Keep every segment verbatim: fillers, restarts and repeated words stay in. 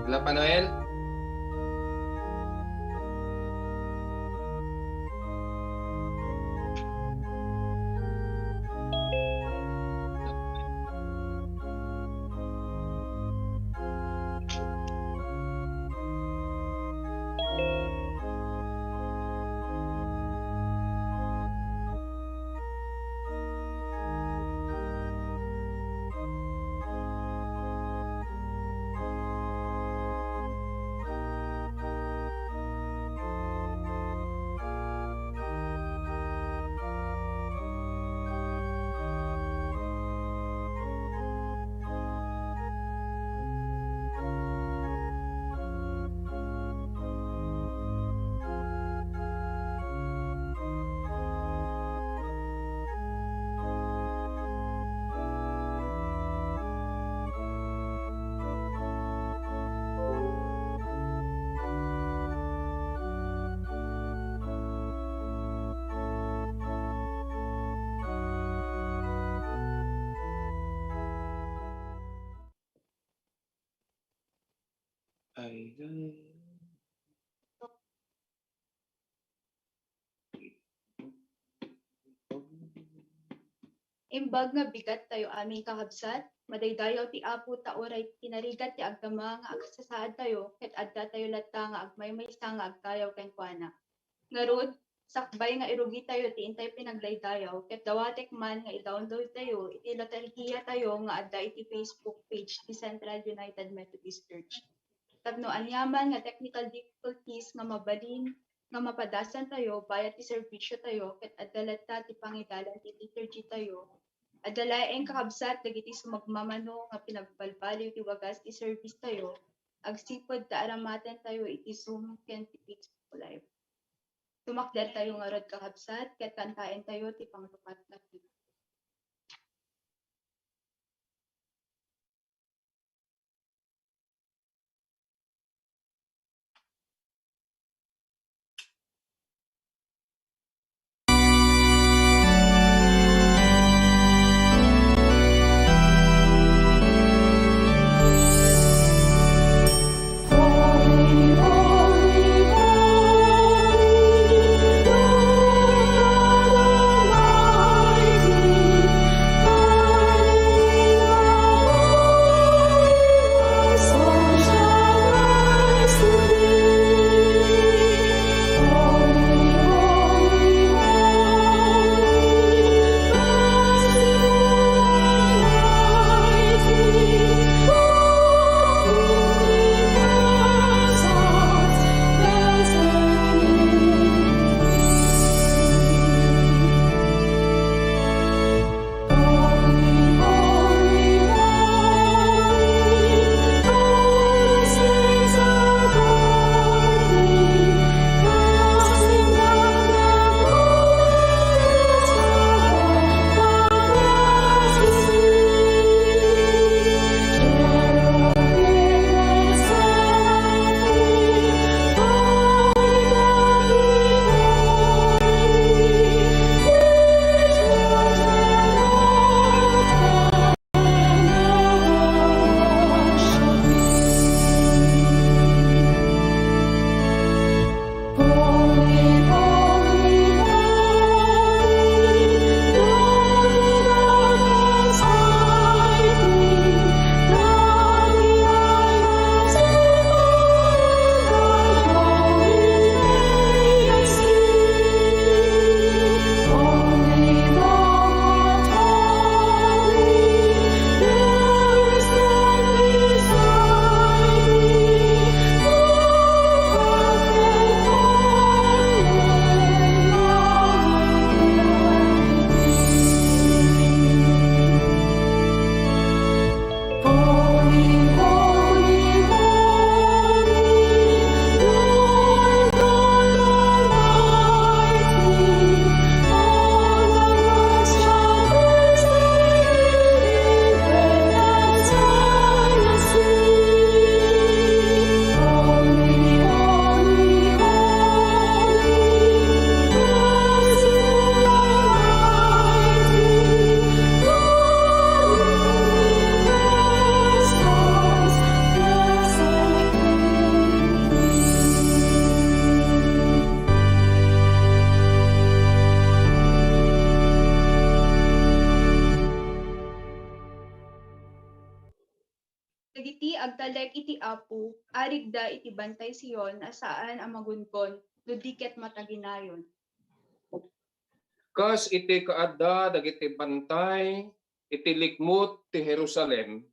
Wala pa, Noel? Ay, ay. Imbag nga bigat tayo amin, kakabsat, madaydayaw ti Apo ta uray kinarigat ti agdama nga agsasaad tayo, ket adda tayo latta nga agmaymaysa nga agtayaw kenkuana. Ngarud, sakbay nga irugi tayo ti intay pinaglaydayaw, ket dawatek man nga i-download tayo iti liturgia tayo nga adda iti Facebook page ti Central United Methodist Church. Tapno aniaman nga technical difficulties nga mabalin nga mapadasan tayo bayat ti serbisyo tayo, ket adda latta ti pangidalan ti liturgy tayo. Adda laeng, kakabsat, dagiti sumagmamano nga pinagbalbaliw ti wagas ti service tayo, agsipud ta aramaten tayo iti Zoom ken ti Facebook Live. Tumakder tayo ngarud, kakabsat, ket kantaen tayo ti pangrugat nga himno. Agtalek iti Apo, arigda iti bantay Sion a saan a magungon, no di ket mataginayon. Kas iti kaadda dagiti bantay iti likmut ti Jerusalem,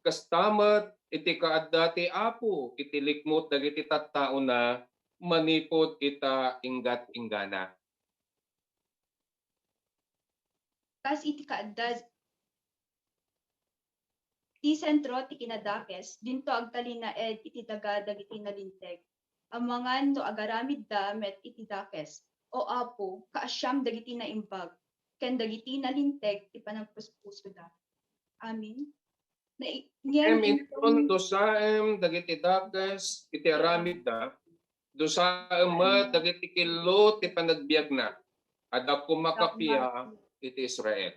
kasta met iti kaadda ti Apo iti likmut dagiti tattaona manipud ita inggat-inggana. Kas iti kaadda ti sentro ti kinadakes, dinto agtalinaed iti daga dagiti nalinteg. Amangan no agaramidda met iti dakes, O Apo, kaasiam dagiti naimbag, ken dagiti nalinteg ti panagpuspusoda. Amen. Nai-, ngem Ngem inton inton dusaem dagiti dakes iti aramidda, dusaem met dagiti killo ti panagbiagna. Adda koma kappia iti Israel.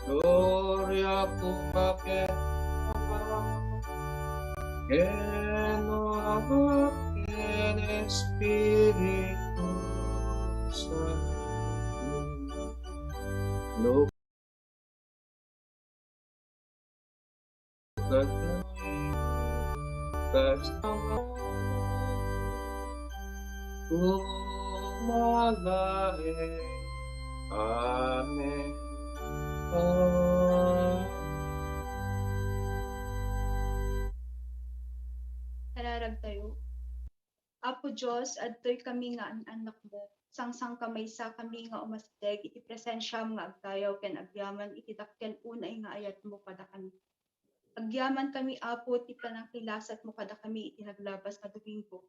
Gloria cum Pape, ken Apo, ken Espiritu Santo. No Amen. Amen. Kararag tayo. Apo Dios, adtoy kami nga an-annakmo. Sangsangkamaysa kami nga umasideg iti presensiam nga agdayaw ken agyaman iti dakkel unay nga ayatmo kadakami. Agyaman kami, Apo, ti panangkilasatmo kadakami iti naglabas nga Domingo.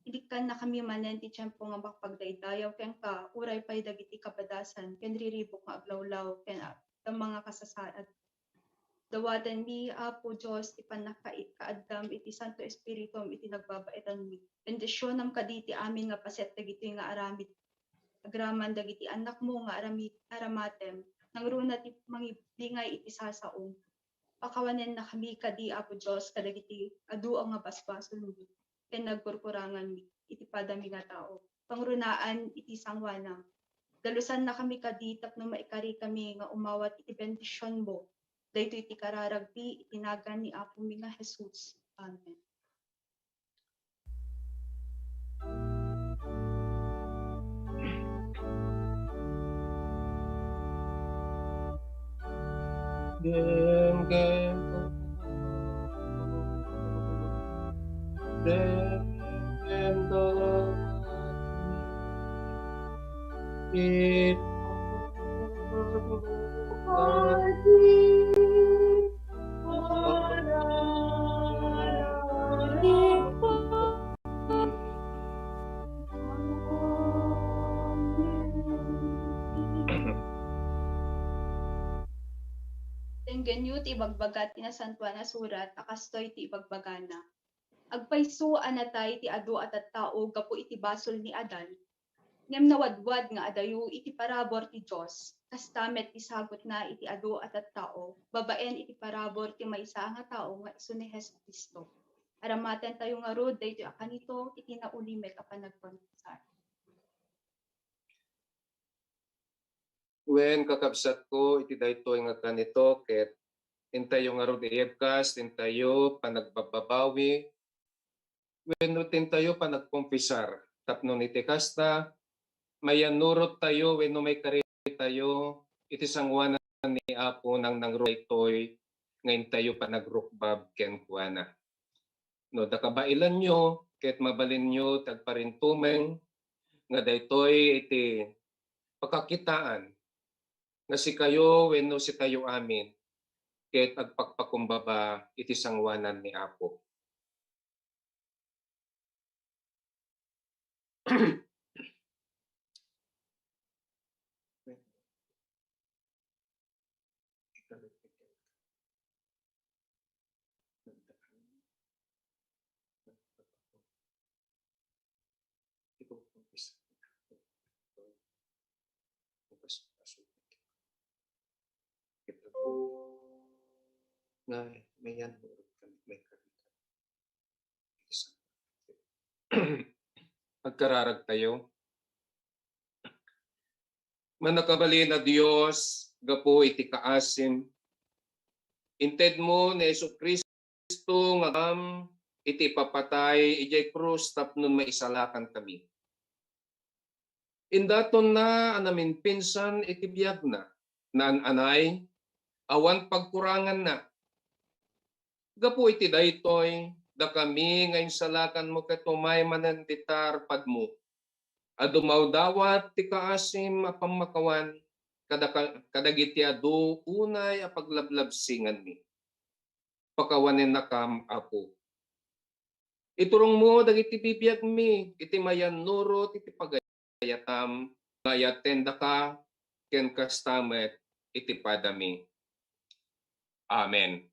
Ilikkannakami manen ti tiempo nga makapagdaydayaw kenka, uray pay dagiti kabadasan ken riribuk nga aglawlaw ken a-, adda nga kasasaad. Dawatenmi, Apo Dios, ti pannakaaddam iti Santo Espiritum iti nagbabaetanmi. Bendisionam kadi ti amin nga paset dagitoy nga aramid. Agraman dagiti annakmo nga arami-, aramatem, nangruna ti mangibingay iti sasaom. Pakawanennakami kadi, Apo Dios, kadagiti adu nga basbasolmi ken nagkurkuranganmi iti padami nga tao. Pangrunaan iti sangoanam. Dalusannakami kadi tapno maikarikami nga umawat iti bendisionmo. Daytoy ti kararagmi iti nagan ni Apomi nga Jesus. Amen. Denggenyo ti ibagbaga ti Nasantoan a Surat a kastoy ti ibagbagana. Agpayso a natay ti adu a tattao gapu iti basol ni Adan, ngem nawadwad nga adayo iti parabur ti Dios. Kasta met ti sagutna iti adu a tattao babaen iti parabur ti maysa nga tao nga isu ni Jesu-Cristo. Aramatentayo ngarud daytoy a kanito iti naulimek a panagkonfesar. Wen, kakabsatko, iti daytoy nga kanito, ket intayo ngarud iyebkas, intayo panagbababawi, wenno intayo panagkonfesar. Tapno iti kasta, mayanurottayo wenno maikaritayo iti sangoanan ni Apo nangnangrugi daytoy nga intayo panagrukbab kenkuana. No, da kabaelanyo, ket mabalinyo ti agparintumeng nga daytoy iti pakakitaan nga sikayo wenno sitayo amin ket agpakpakumbaba iti sangoanan ni Apo. Nga, mayan mo kami, may karita. Agkararagtayo. Mannakabalin a Dios, gapu iti kaasim, intedmo ni Jesu-Cristo nga ammom iti ipapatay idiay krus tapno maisalakan kami. Indatonna a namimpinsan iti biagna, naan-anay, awan pagkuranganna. Gapu iti daytoy, dakami nga insalakanmo ket umay manen dita arpadmo a dumawdawat ti kaasim a pammakawan kadaka-, kadagiti adu unay a paglablabsinganmi. Pakawanennakam, Apo. Iturongmo dagiti bibiagmi iti mayannurot iti pagayatam, nga ayattendaka ken kasta met iti padami. Amen.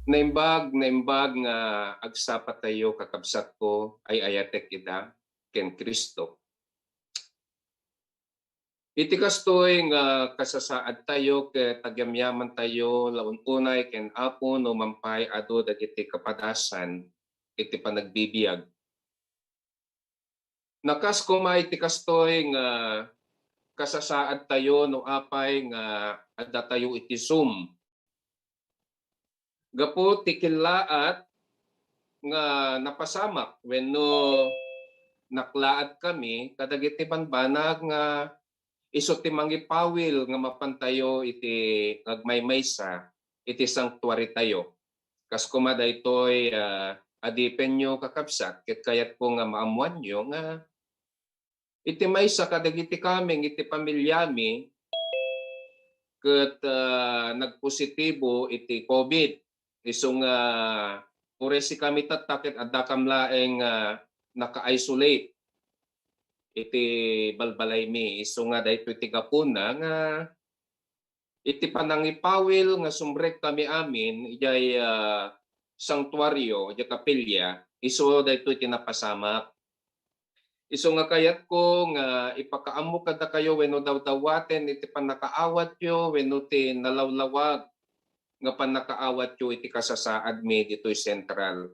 Naimbag, naimbag nga agsapatayo, kakabsatko, ay-ayatek ida ken Cristo. Iti kastoy nga kasasaadtayo ket agyamyamantayo la un-unay ken Apo no mampay adu dagiti kapadasan iti panagbibiag. Nakas koma iti kastoy nga kasasaadtayo no apay nga addatayo iti Zoom. Gapu ti kellaat nga napasamak wenno naklaat kami kadagiti banbanag nga isu ti mangipawil nga mapantayo iti agmaymaysa iti sanctuary tayo. Kas koma daytoy, ah, adipenyo, kakabsat, ket kayatko nga maammoanyo nga iti maysa kadagiti kameng iti pamiliami ket, ah, nagpositibo iti COVID. Isu nga uray sikami tatta ket addakam laeng, ah, naka-isolate iti balbalaymi. Isu nga daytoy ti gapuna nga iti panangipawil nga sumrekkami amin idiay, ah, sangtuario, idiay kapilya, isu daytoy ti napasamak. Isu nga kayatko nga ipakaammo kadakayo wenno dawdawaten iti pannakaawatyo wenno ti nalawlawag nga pannakaawatyo iti kasasaadmi ditoy Central.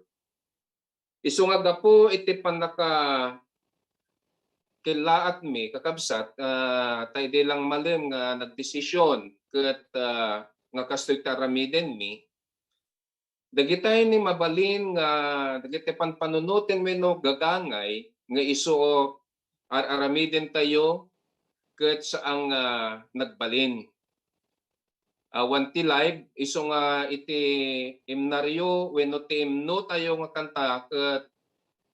Isu nga gapu iti pannakakellaatmi, kakabsat, ah, ta idi lang malem nga nagdesisyon ket, ah, nga kastoy ti aramidenmi, dagitay ni mabalin nga dagiti panpanunoten wenno gagangay nga isu ar-aramidentayo ket saan nga nagbalin. Awan ti live, isu nga iti himnaryo wenno ti himnotayo nga kanta ket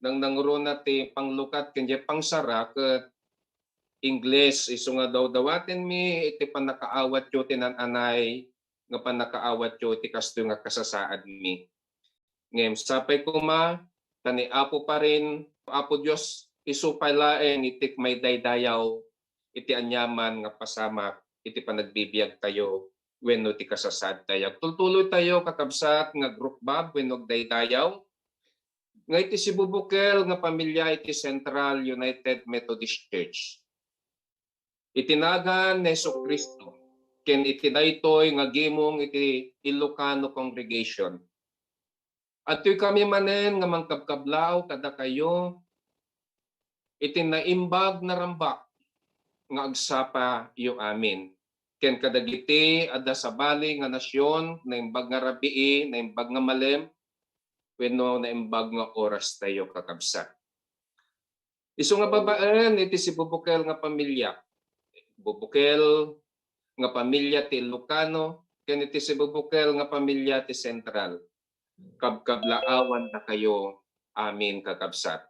nangnangruna ti panglukat ken diay pangsara ket Ingles, isu nga dawdawatenmi iti pannakaawatyo ti naan-anay nga pannakaawatyo iti kastoy nga kasasaadmi. Ngem sapay koma ta ni Apo parin, Apo Dios, isu pay laeng iti maidaydayaw iti aniaman nga pasamak iti panagbibiagtayo wenno ti kasasaadtayo. Agtultuloytayo, kakabsat, nga agrukbab wenno agdaydayaw nga iti sibubukel nga pamilia iti Central United Methodist Church. Iti nagan ni Jesu-Cristo, ken iti daytoy nga gimong iti Ilocano Congregation, adtoy kami manen nga mangkabkablaaw kadakayo iti naimbag nga rambak nga agsapayo amin, ken kadagiti adda sabali nga nasion, naimbag nga rabii, naimbag nga malem, wenno naimbag nga orastayo, kakabsat. Isu nga babaen iti sibubukel nga pamilia, bubukel nga pamilia ti Ilocano, ken iti sibubukel nga pamilia ti Central, kabkablaawan dakayo amin, kakabsat.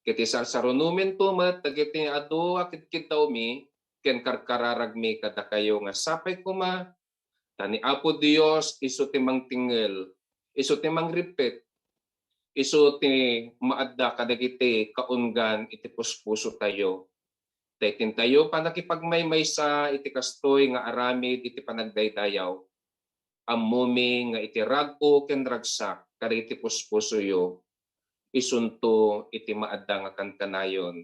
Ket isarsarunumento met dagiti adu a kidkiddawmi ken karkararagmi kadakayo nga sapay koma ta ni Apo Dios isu ti mangtingngel, isu ti mangrippit, isu ti maadda kadagiti kaunggan iti puspusotayo. Ta itintayo pannakipagmaymaysa iti kastoy nga aramid iti panagdaydayaw, ammomi nga iti rag-o ken ragsak kadagiti puspusoyo, isunto iti maadda nga kankanayon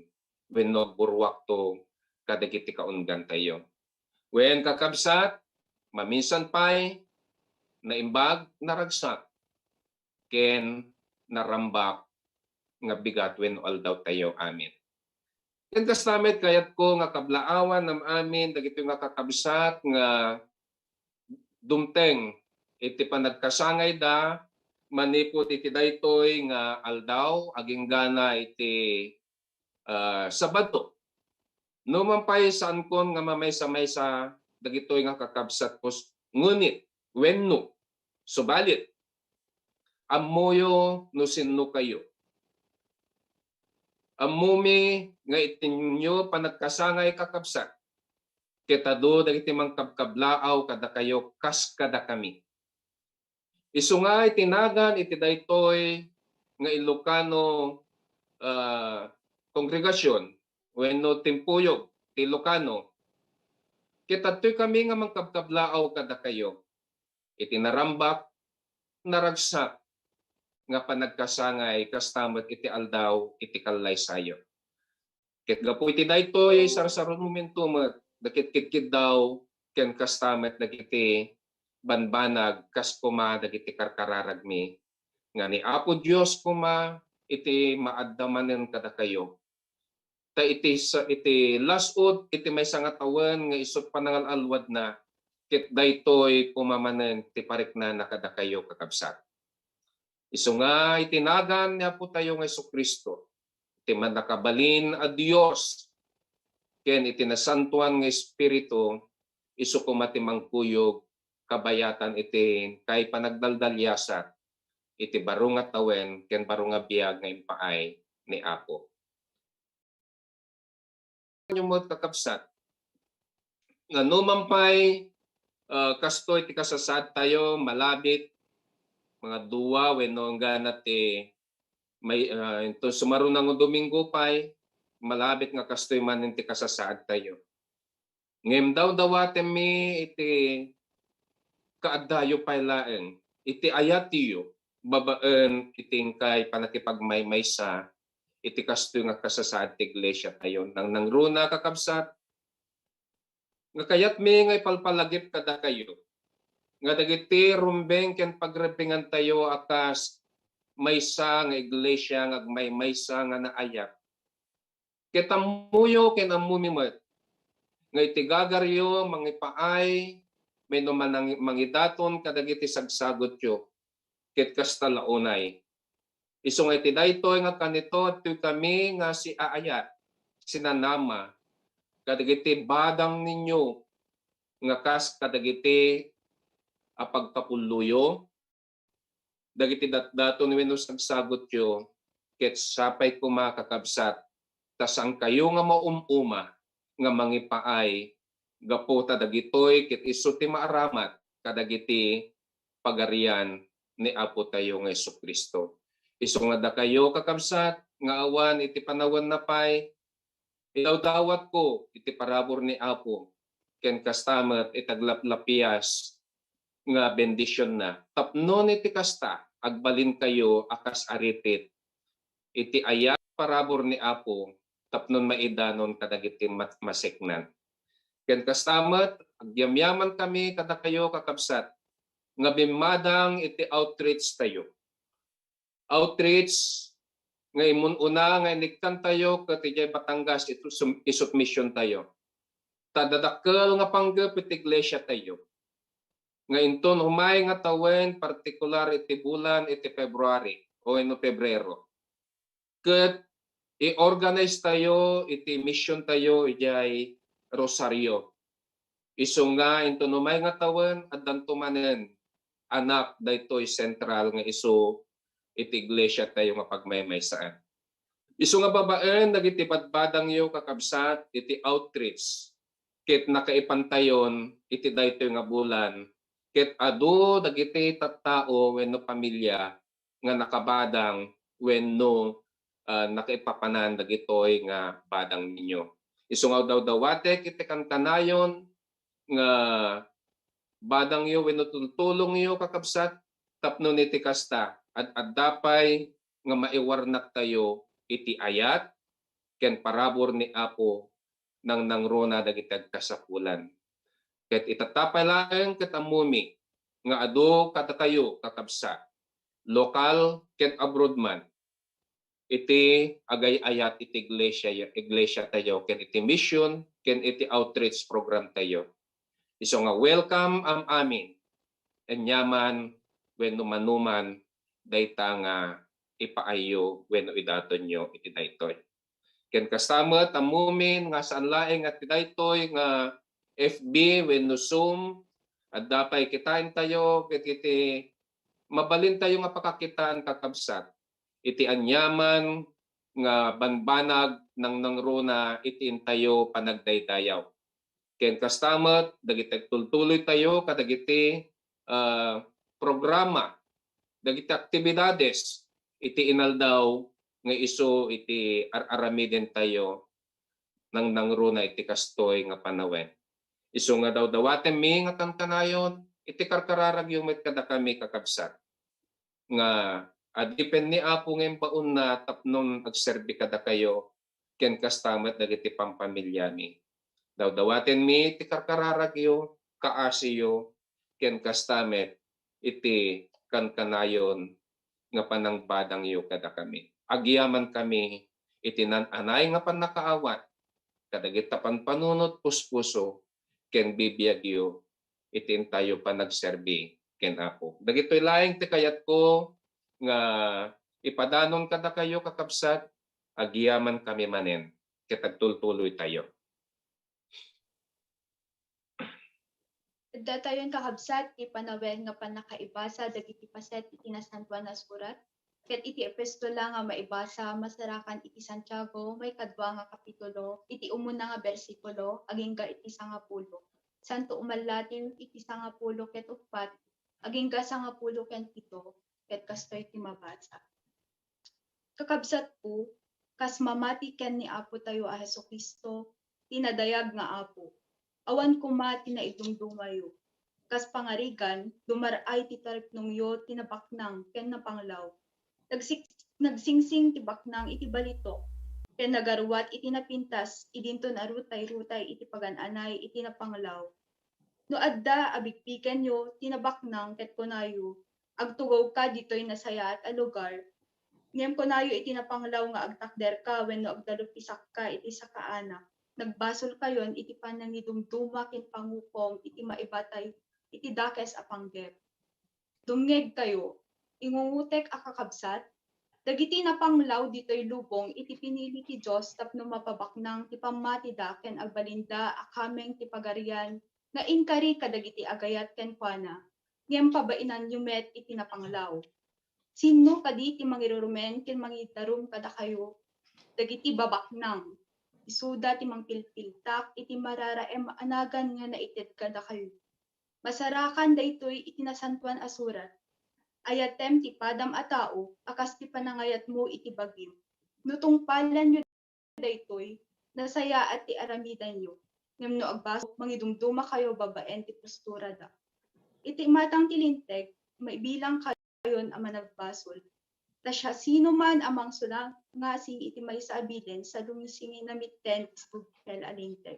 wenno agburuakto kadagiti kaunggantayo. Wen, kakabsat, maminsan pay, naimbag, naragsak, ken narambak nga bigat wenno aldawtayo. Amen. Ken kasta met, kayatko nga kablaawan am-amin dagitoy nga kakabsat nga dumteng iti panagkasangayda manipud iti daytoy nga aldaw, aginggana iti, ah, Sabado. No man pay, saankon nga mamaysa-maysa dagitoy nga kakabsatko, ngunit wenno, subalit, ammoyo no sinno kayo. Ammomi nga itinyo panagkasangay, kakabsat, ket adu dagiti mangkabkablaaw kadakayo kas kadakami. Isu nga iti nagan iti daytoy nga Ilocano, ah, kongregasion wenno timpuyog ti Ilocano, ket adtoy kami nga mangkabkablaaw kadakayo iti narambak, naragsak nga panagkasangay, kasta met iti aldaw iti kallaysayo. Ket gapu iti daytoy, sarsarunumento met dagiti kidkiddaw ken kasta met dagiti banbanag kas koma dagiti karkararagmi, nga ni Apo Dios koma iti maadda manen kadakayo. Ta iti sa-, iti las-ud iti maysa nga tawen nga isut' panangal-alwadna, ket daytoy koma manen ti pariknana kadakayo, kakabsat. Isu nga iti nagan ni Apotayo nga Jesu-Cristo, iti Mannakabalin a Dios, ken iti Nasantoan nga Espiritu, isu koma ti mangkuyog kabayatan iti kaipanagdaldaliasat iti baro nga tawen ken baro nga biag nga impaay ni Apo. Met, kakabsat, nga no man pay, ah, kastoy ti kasasaadtayo, malabit, mga dua wenno inggana ti may, ah, inton sumarunango Domingo pay, malabit nga kastoy manen ti kasasaadtayo. Ngem dawdawatenmi iti kaaddayo pay laeng, iti ayatyo babaen iti inkay pannakipagmaymaysa iti kastoy nga kasasaad ti iglesiatayo. Nangnangruna, kakabsat, nga kayatmi nga ipalpalagip kadakayo nga dagiti rumbeng ken pagrebbingantayo a kas maysa nga iglesia nga agmaymaysa nga naayat, ket ammoyo ken ammomi met nga iti gagaryo mangipaay wenno manang-, mangidaton kadagiti sagsagutyo, ket kasta la unay. Isu nga iti daytoy nga kanito, adtoy kami nga siaayat, sinanama, kadagiti badang ninyo nga kas kadagiti a pagkapulloyo, dagiti datdaton wenno sagsagutyo, ket sapay koma, kakabsat, ta saankayo nga maum-uma nga mangipaay, gapu ta dagitoy ket isu ti maaramat kadagiti pagarian ni Apotayo nga Jesu-Cristo. Isu nga dakayo, kakabsat, nga awan iti panawenna pay, idawdawatko iti parabur ni Apo, ken kasta met iti aglaplapias nga bendisionna, tapno iti kasta, agbalinkayo a kas aripit iti ayat parabur ni Apo, tapno maidanon kadagiti mat-, maseknan. Ken kasta met, agyamyamankami kadakayo, kakabsat, nga bimmadang iti outreach-tayo. Outreach nga immun-una nga inikkantayo ket idiay Batangas, isu-, isut' misiontayo. Ta dadakkel nga panggep iti iglesiatayo nga inton umay nga tawen, partikular iti bulan iti February wenno Pebrero, ket i-organize tayo iti mission tayo idiay Rosario. Isu nga inton umay nga tawen, addanto manen anak daytoy sentral nga isu iti iglesia tayo nga pagmaymaysaen. Isu nga babaen dagiti badbadangyo, kakabsat, iti outreach, ket nakaipantayon iti daytoy nga bulan, ket adu dagiti tattao wenno pamilia nga nakabadang wenno, ah, nakaipapanan dagitoy nga badang ninyo. Isu nga dawdawatek iti kankanayon nga badangyo wenno tultulongyo, kakabsat, tapno iti kasta, ad-adda pay nga maiwarnak tayo iti ayat ken parabur ni Apo nangnangruna dagiti agkasapulan. Ket itatta pay laeng ket ammomi nga adu kadakayo, kakabsat, lokal ken abroad man, iti agay-ayat iti iglesia, iglesia tayo, ken iti mission, ken iti outreach program tayo. Isu nga welcome am amin, aniaman wenno manuman dayta nga ipaayyo wenno idatonyo iti daytoy. Ken kasta met, ammomin nga saan laeng nga ti daytoy nga F B wenno Zoom, adda pay kitaentayo ket iti mabalintayo nga pakakitaan, kakabsat, iti aniaman nga banbanag nangnangruna iti intayo panagdaydayaw. Ken kasta met, dagiti agtultuloy tayo kadagiti, ah, programa, dagiti aktibidades iti inaldaw nga isu iti ar-aramiden tayo nangnangruna iti kastoy nga panawen. Isu nga dawdawatenmi nga kankanayon iti karkararagyo met kadakami, kakabsat, nga adipen ni Apo nga imbaonna tapnon agserbi kadakayo ken kasta met dagiti pampamiliami. Dawdawatenmi ti karkararagyo, kaasiyo, ken kasta met iti kankanayon nga panangbadangyo kadakami. Agyamankami iti naan-anay nga pannakaawat kadagita panpanunot puspuso ken bibiagyo iti intayo panagserbi ken Apo. Dagitoy laeng ti kayatko nga ipadanon kadakayo, kakabsat, agyamankami manen ket agtultuloy tayo. Adda tayon, kakabsat, ti panawen nga pannakaibasa dagiti paset iti Nasantoan a Surat, ket iti epistola nga maibasa masarakan iti Santiago, maikadua nga kapitulo, iti umuna nga bersikulo agingga iti sangapulo. Santo, umalatiw iti sangapulo ket uppat agingga sangapulo ken pito, ket kastoy ti mabasa. Kakabsatko, kas mamati ken ni Apo tayo a Jesu-Cristo, ti nadayag nga Apo, awan koma ti naidumdumayo. Kas pangarigan, dumar-ay ti taripnongyo ti nabaknang ken napanglaw. Nagsik-, nagsingsing ti baknang iti balitok, ken nagaruat iti napintas idinto narutay-rutay iti pagan-anay iti napanglaw. No adda a bigbigenyo ti nabaknang ket kunayo, "Agtugawka ditoy nasayaat a lugar," ngem kunayo iti napanglaw nga agtakderka wenno agdalupisakka iti sakaanak, nagbasolkayon iti panangidumduma ken pangukom iti maibatay iti dakes a panggep. Dumngegkayo, ingungotek a kakabsat, dagiti napanglaw ditoy lubong iti pinili ti Dios tapno mapabaknang ti pammatida ken agbalinda a kameng ti Pagarian nga inkari kadagiti agayat kenkuana, ngem pabainanyo met iti napanglaw. Sinno kadi ti mangirurumen ken mangidarum kadakayo? Dagiti babaknang. Isuda ti mangpilpiltak iti mararaem a nagan nga naited kadakayo. Masarakan daytoy iti Nasantoan a Surat. Ayatem ti padam a tao a kas ti panangayatmo iti bagim. No tungpalanyo daytoy, nasayaat ti aramidenyo. Ngem no agbasol, mangidumdumakayo babaen ti posturada. Iti imatang ti Linteg, maibilangkayon a managbasol. Ta siasinoman a mangsulangasing iti maysa a bilin, sadungisingin a mitten ti spiritual a linteg.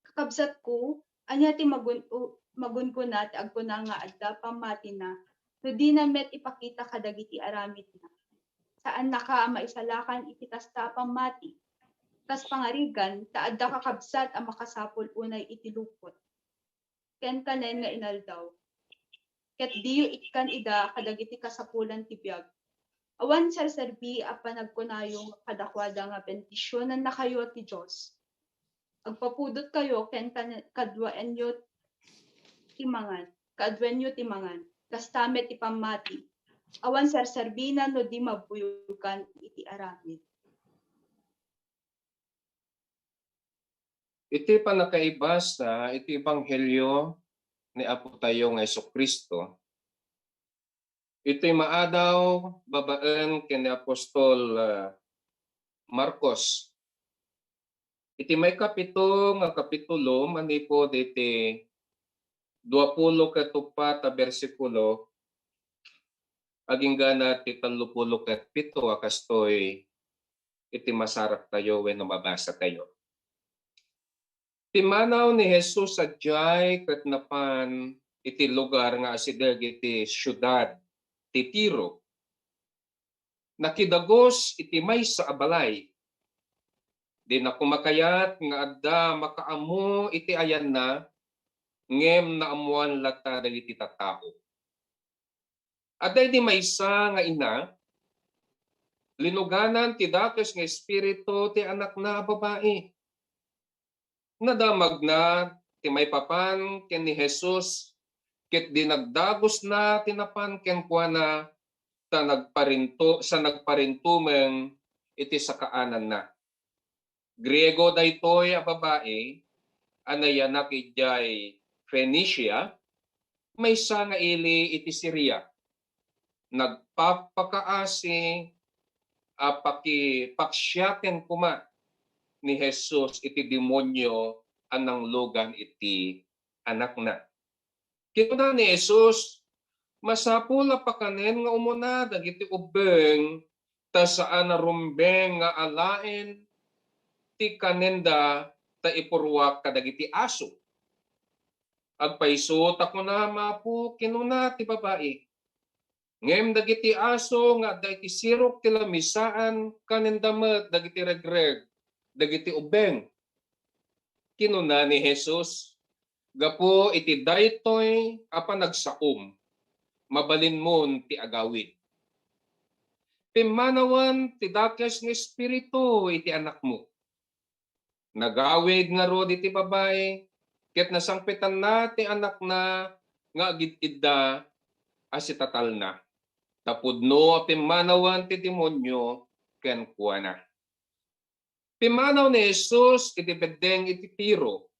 Kakabsatko, ania ti magun-, u-, magungguna ti agkuna nga adda pammatina no dina met ipakita kadagiti aramidna? Saannaka a maisalakan iti kasta a pammati. Kas pangarigan, ta adda kakabsat a makasapul unay iti lupot ken kanen nga inaldaw, ket diyo ikkan ida kadagiti kasapulan ti biag. Awan serserbi a panagkunayo nga kadakuada nga bendisionannakayo ti Dios. Agpapudotkayo ken kan-, kaduaenyo ti mangan, kaduaenyo ti mangan. Kasta met ti pammati. Awan serserbina no di mabuyogan iti aramid. Iti pannakaibasa iti Ebanghelio ni Apo tayo nga Jesu-Cristo, iti maadaw babaen ken ni apostol, ah, Marcos. Iti maikapito nga kapitulo, manipud iti duapulo ket uppat a bersikulo, agingga na ti tallopulo ket pito a kastoy iti masaraktayo wenno mabasatayo. Pimmanaw ni Jesus sadiay ket napan iti lugar nga asideg iti siudad ti Tiro. Nakidagus iti maysa a balay. Dina koma kayat nga adda makaammo iti ayanna, ngem naammoan latta dagiti tattao. Adda idi maysa nga ina, linuganan ti dakes nga espiritu ti anakna a babai. Nadamagna ti maipapan ken ni Jesus, ket dinagdagusna ti napan kenkuana, ta nagparinto-, sa nagparintumeng iti sakaananna. Griego daytoy a babai a nayanak idiay Fenicia, maysa nga ili iti Siria. Nagpakpakaasi a pakipaksiaten koma ni Jesus iti demonio a nanglugan iti anakna. Kinuna ni Jesus, "Masapul a pakanen nga umuna dagiti ubbeng, ta saan a rumbeng nga alaen ti kanenda ta ipuruak kadagiti aso." "Agpayso ta kunam, Apo," kinuna ti babai. "Ngem dagiti aso nga adda iti sirok ti lamisaan, kanenda met dagiti regreg dagiti ubbeng." Kinuna ni Jesus, "Gapu iti daytoy a panagsaom, mabalinmon ti agawid. Pimmanawen ti dakes nga espiritu iti anakmo." Nagawid ngarud iti babai, ket nasangpetanna ti anakna nga agid-idda a sitatalna, ta pudno a pimmanawen ti demonio kenkuana. Pimmanaw ni Jesus iti beddeng iti Tiro,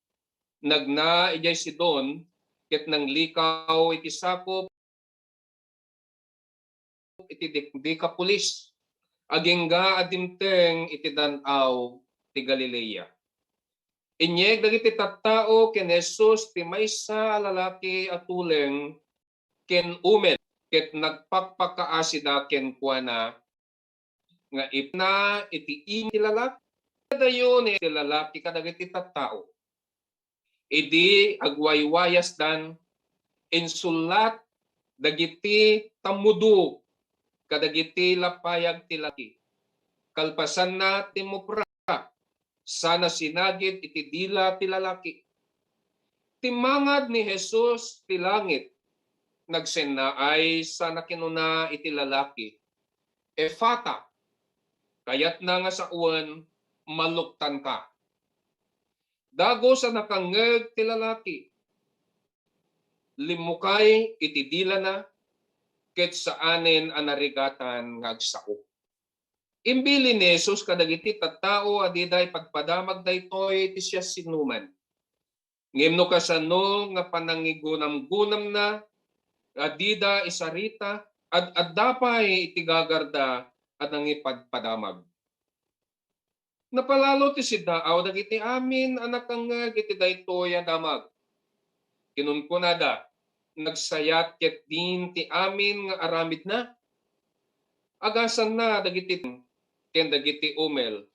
nagna idiay Sidon, ket nanglikaw iti sakup iti Dec-, Decapolis, agingga a dimteng iti dan-aw ti Galilea. Inyeg dagiti tattao ken Jesus ti maysa a lalaki a tuleng ken umel, ket nagpakpakaasida kenkuana nga ipna iti imon ti lalaki. Kadayo ni ti lalaki kadagiti tattao. Idi agwaywayasdan, insullat dagiti tammudo kadagiti lapayag ti laki. Kalpasanna, timmupra sana sinagid iti dila ti lalaki. Timmangad ni Jesus ti langit, nagsennaay sana kinuna iti lalaki, "Efata," kayatna nga sawen, "Maluktanka." Dagus a nakangngeg ti lalaki, limmukay iti dilana, ket saanen a narigatan nga agsao. Imbilin ni Jesus kadagiti tattao a dida ipadpadamag daytoy iti siasinoman. Ngem no kasano nga panangigunamgunamna a dida isarita, ad-adda pay iti gagarda a nangipadpadamag. Napalalo ti siddaaw dagiti amin a nakangngeg iti daytoy a damag. Kinunkunada, "Nagsayat ketdin ti amin nga aramidna? Agasanna dagiti ken dagiti umel,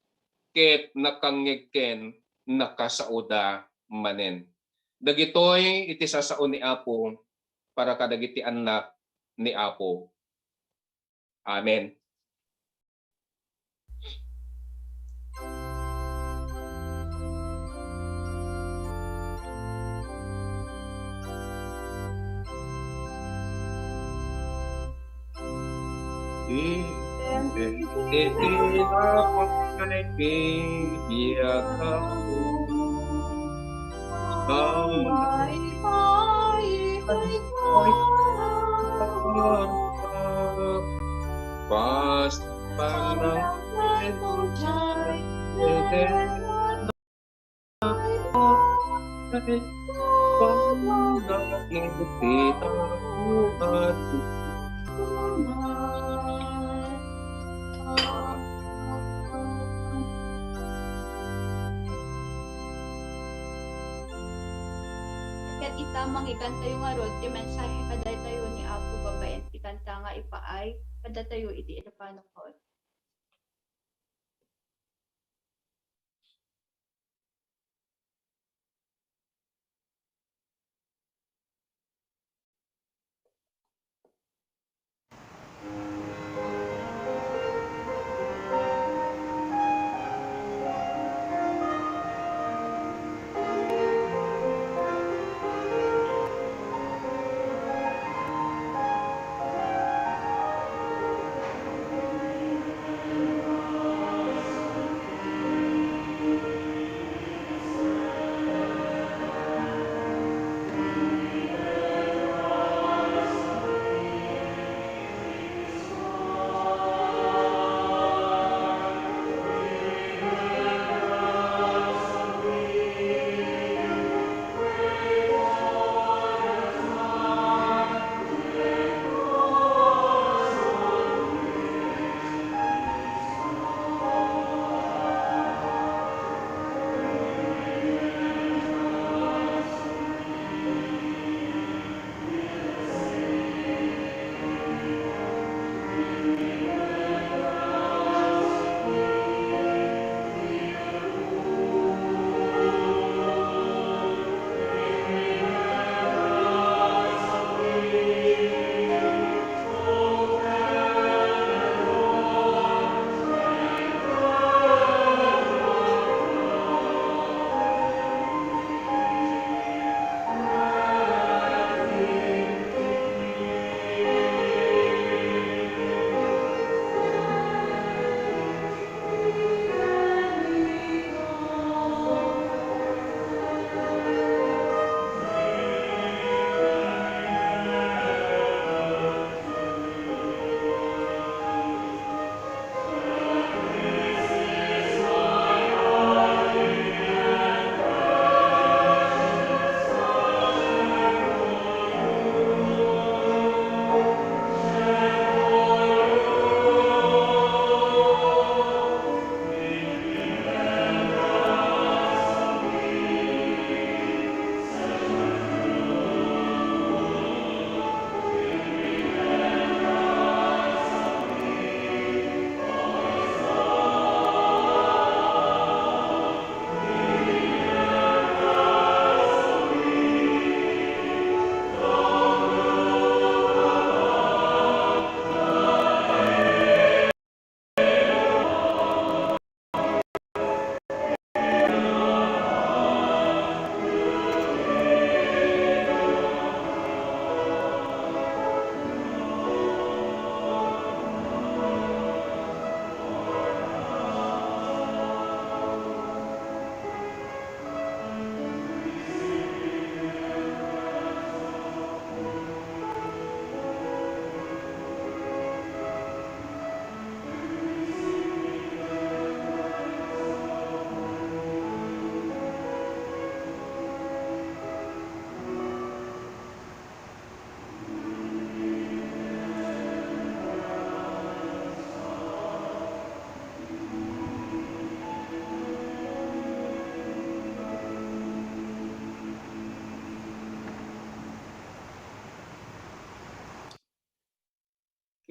ket nakangngeg ken nakasaoda manen." Dagitoy iti sasao ni Apo para kadagiti annak ni Apo. Amen. Di Iti lapay bibiag ako. Amay pay. Pas panang Ket ita, manggigantayo ngarud ti mensahe kadatayo ni Apo babaen ti kanta nga ipaay kadatayo iti Ilocano Hall.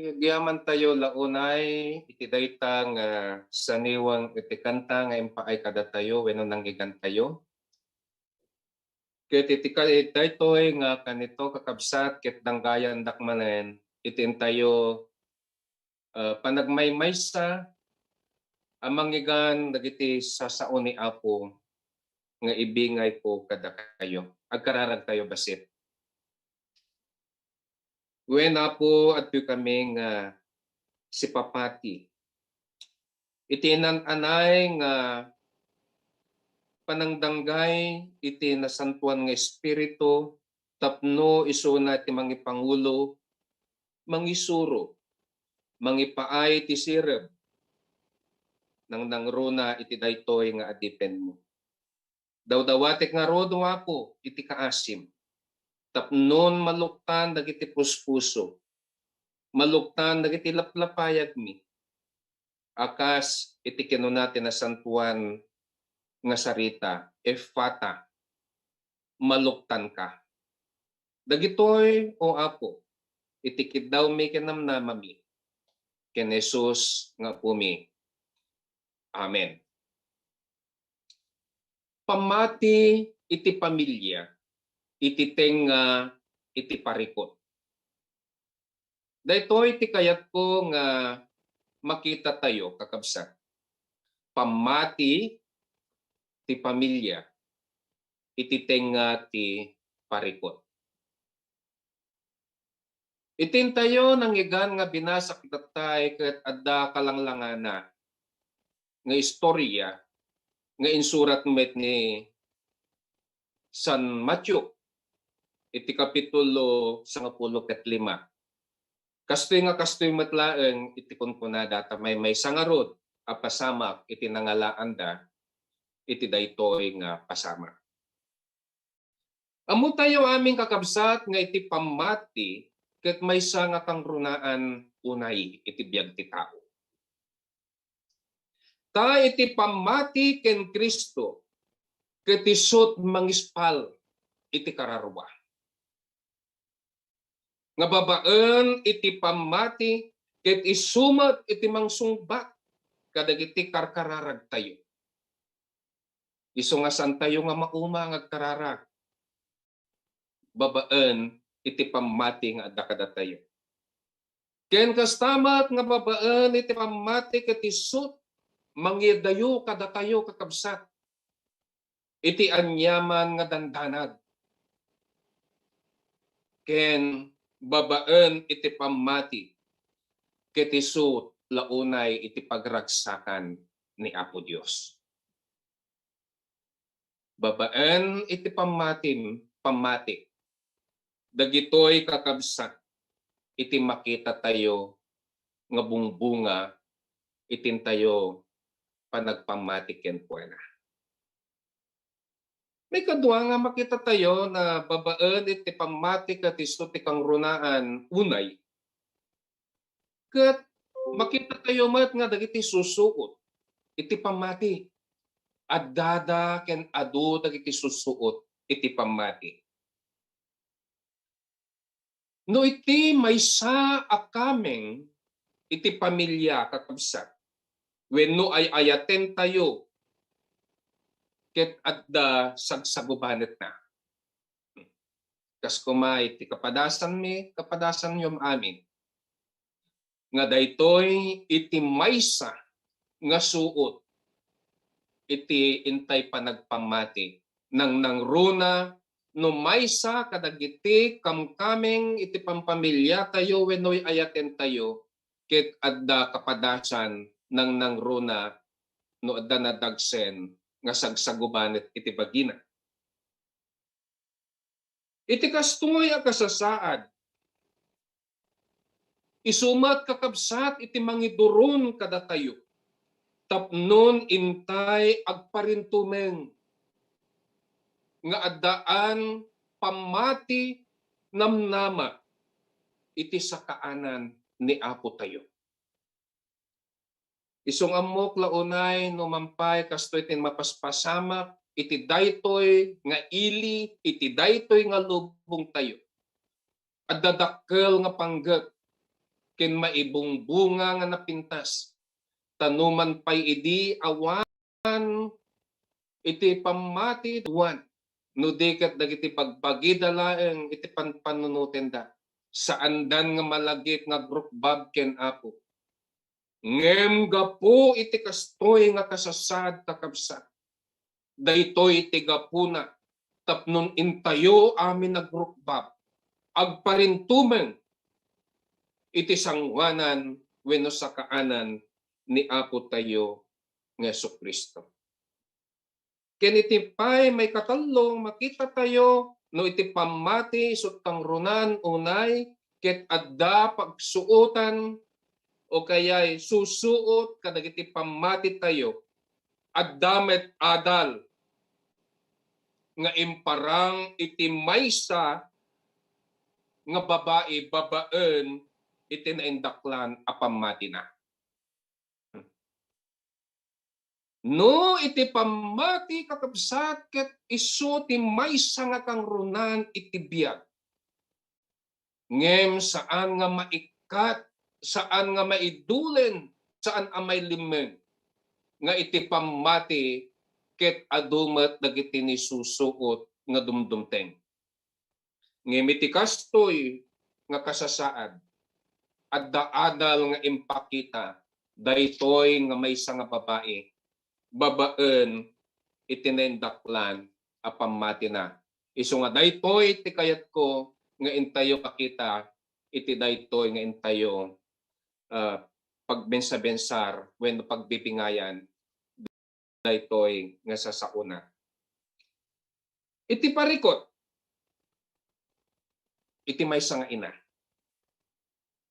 Agyamantayo la unay iti dayta nga saniweng iti kanta nga impaay kadatayo wenno nanggigantayo. Ket iti ka-, daytoy nga kanito, kakabsat, ket danggayandak manen iti intayo, ah, panagmaymaysa a manggigan dagiti sasao ni Apo nga ibingayko kadakayo. Agkararagtayo bassit. Wen, Apo, adtoy kami nga sipapati. Iti nan-anay nga panangdanggay iti Nasantoan nga Espiritu tapno isuna ti mangipangulo, mangisuro, mangipaay ti sireb, nangnangruna iti daytoy nga adipenmo. Dawdawatek ngarud, O Apo, iti kaasim, tapnon maluktan dagiti puspuso, maluktan dagiti laplapayagmi, a kas iti kinuna ti nasantoan nga sarita, "Efata, maluktanka." Dagitoy, O Apo, iti kiddawmi ken namnamami, ken Jesus nga Apomi. Amen. Pammati iti pamilia, iti tengnga iti parikut. Daytoy ti kayatko nga makitatayo, kakabsat. Pammati ti pamilia, iti tengnga ti parikut. Iti intayo nangyigan nga binasa kitattay ket adda kalanglangana nga istorya nga insurat met ni San Mateo iti kapitulo sangapulo ket lima. Kastoy nga kastoy met laeng iti kunkunada ta maymaysa ngarud a pasamak iti nangalaanda iti daytoy nga pasamak. Ammotayo amin, kakabsat, nga iti pammati ket maysa nga kangrunaan unay iti biag ti tao. Ta iti pammati ken Cristo ket isut mangispal iti kararua. Nga babaen iti pammati ket isu met iti mangsungbat kadagiti karkararagtayo. Isu nga saantayo nga mauma nga agkararag babaen iti pammati nga adda kadatayo. Ken kasta met nga babaen iti pammati ket isut mangidayo kadatayo, kakabsat, iti aniaman nga dandanag. Ken babaen iti pammati ket isut la unay iti pagragsakan ni Apo Dios. Babaen iti pammatim-, pammati, dagitoy, kakabsat, iti makitatayo nga bungbunga iti intayo panagpammati kenkuana. Maikadua nga makitatayo na babaen iti pammati ket isu ti kangrunaan unay, ket makitatayo met nga dagiti susuot iti pammati, addada ken adu dagiti susuot iti pammati. No iti maysa a kameng iti pamilia, kakabsat, wenno ay-ayatentayo, ket adda sagsagubanetna. Kas koma iti kapadasanmi, kapadasanyo amin, nga daytoy iti maysa nga suot iti intay panagpammati, nangnangruna no maysa kadagiti kamkameng iti pampamiliatayo wenno ay-ayatentayo, ket adda kapadasan, nangnangruna no adda nadagsen nga sagsagubanet iti bagina. Iti kastoy a kasasaad, isu met, kakabsat, iti mangiduron kadatayo tapnon intay agparintumeng nga addaan pammati, namnama iti sakaanan ni Apotayo. Isu nga ammok la unay no mampay kastoy ti mapaspasamak iti daytoy nga ili, iti daytoy nga lubongtayo. Adda dakkel nga panggep ken maibungbunga nga napintas. Ta numan pay idi awan iti pammati, awan no di ket dagiti bagbagida laeng iti panpanunotenda, saandan nga malagip nga agrukbab ken Apo. Ngem gapu iti kastoy nga kasasaad, kakabsat, daytoy ti gapuna tapnon intayo amin agrukbab, agparintumeng iti sangoanan wenno sakaanan ni Apo tayo nga Jesu-Cristo. Ken iti pay maikatello, makitatayo no iti pammati isu ti kangrunan unay ket adda pagsuotan o kayay susuot kadagiti pammatitayo. Adda met adal nga imparang iti maysa nga babai babaen iti naindaklan a pammatina. No iti pammati, kakabsat, ket isu ti maysa nga kangrunan iti biag. Ngem saan nga maikkat, saan nga maidulen, saan a mailimmeng nga iti pammati ket adu met dagiti nisusuot nga dumdumteng. Ngem iti kastoy nga kasasaad, adda adal nga impakita daytoy nga maysa nga babai babaen iti naindaklan a pammatina. Isu nga daytoy ti kayatko nga intayo makita iti daytoy nga intayo, ah, pagbensabensar wenno pagbibingayan daytoy nga sasaona. Iti parikut iti maysa nga ina.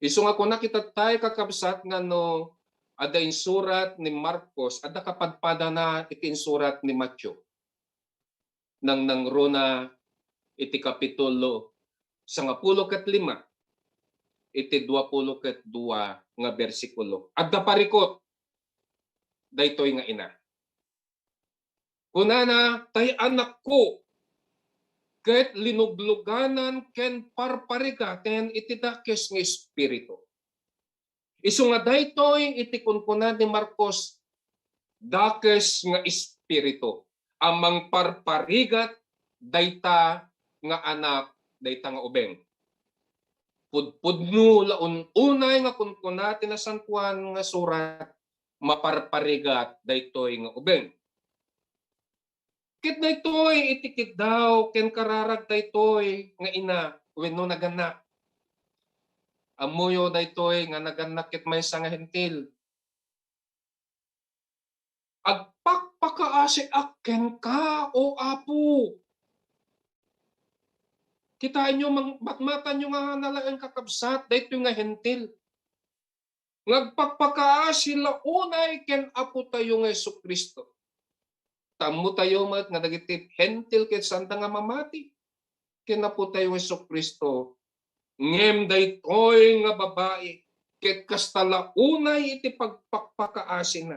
Isu nga kuna kitattay, kakabsat, nga no adda insurat ni Marcos, adda kapadpadana iti insurat ni Mateo. Nangnangruna iti kapitulo sangapulo ket lima, iti duapulo ket dua nga bersikulo. Adda parikut daytoy nga ina. Kunana, "Tay anakko, ket linugluganan ken parparigaten iti dakes nga espiritu." Isu nga daytoy iti kunkuna ni Marcos, dakes nga espiritu a mangparparigat dayta nga anak, dayta nga ubeng. Pudpudno la un-unay nga kunkuna ti Nasantoan nga Surat, maparparigat daytoy nga ubeng. Ket daytoy iti kiddaw ken kararag daytoy nga ina wenno nagannak. Ammoyo daytoy nga nagannak ket maysa nga Hentil. "Agpakpakaasiak kenka, O Apo." Kitaenyo, mang-, matmatanyo nga nalaeng, kakabsat, daytoy nga Hentil nga agpakpakaasi la unay ken Apo tayo nga Jesu-Cristo. Ta ammo tayo met nga dagiti Hentil ket saanda nga mamati ken Apo tayo nga Jesu-Cristo. Ngem daytoy nga babai ket kasta la unay iti pagpakpakaasina.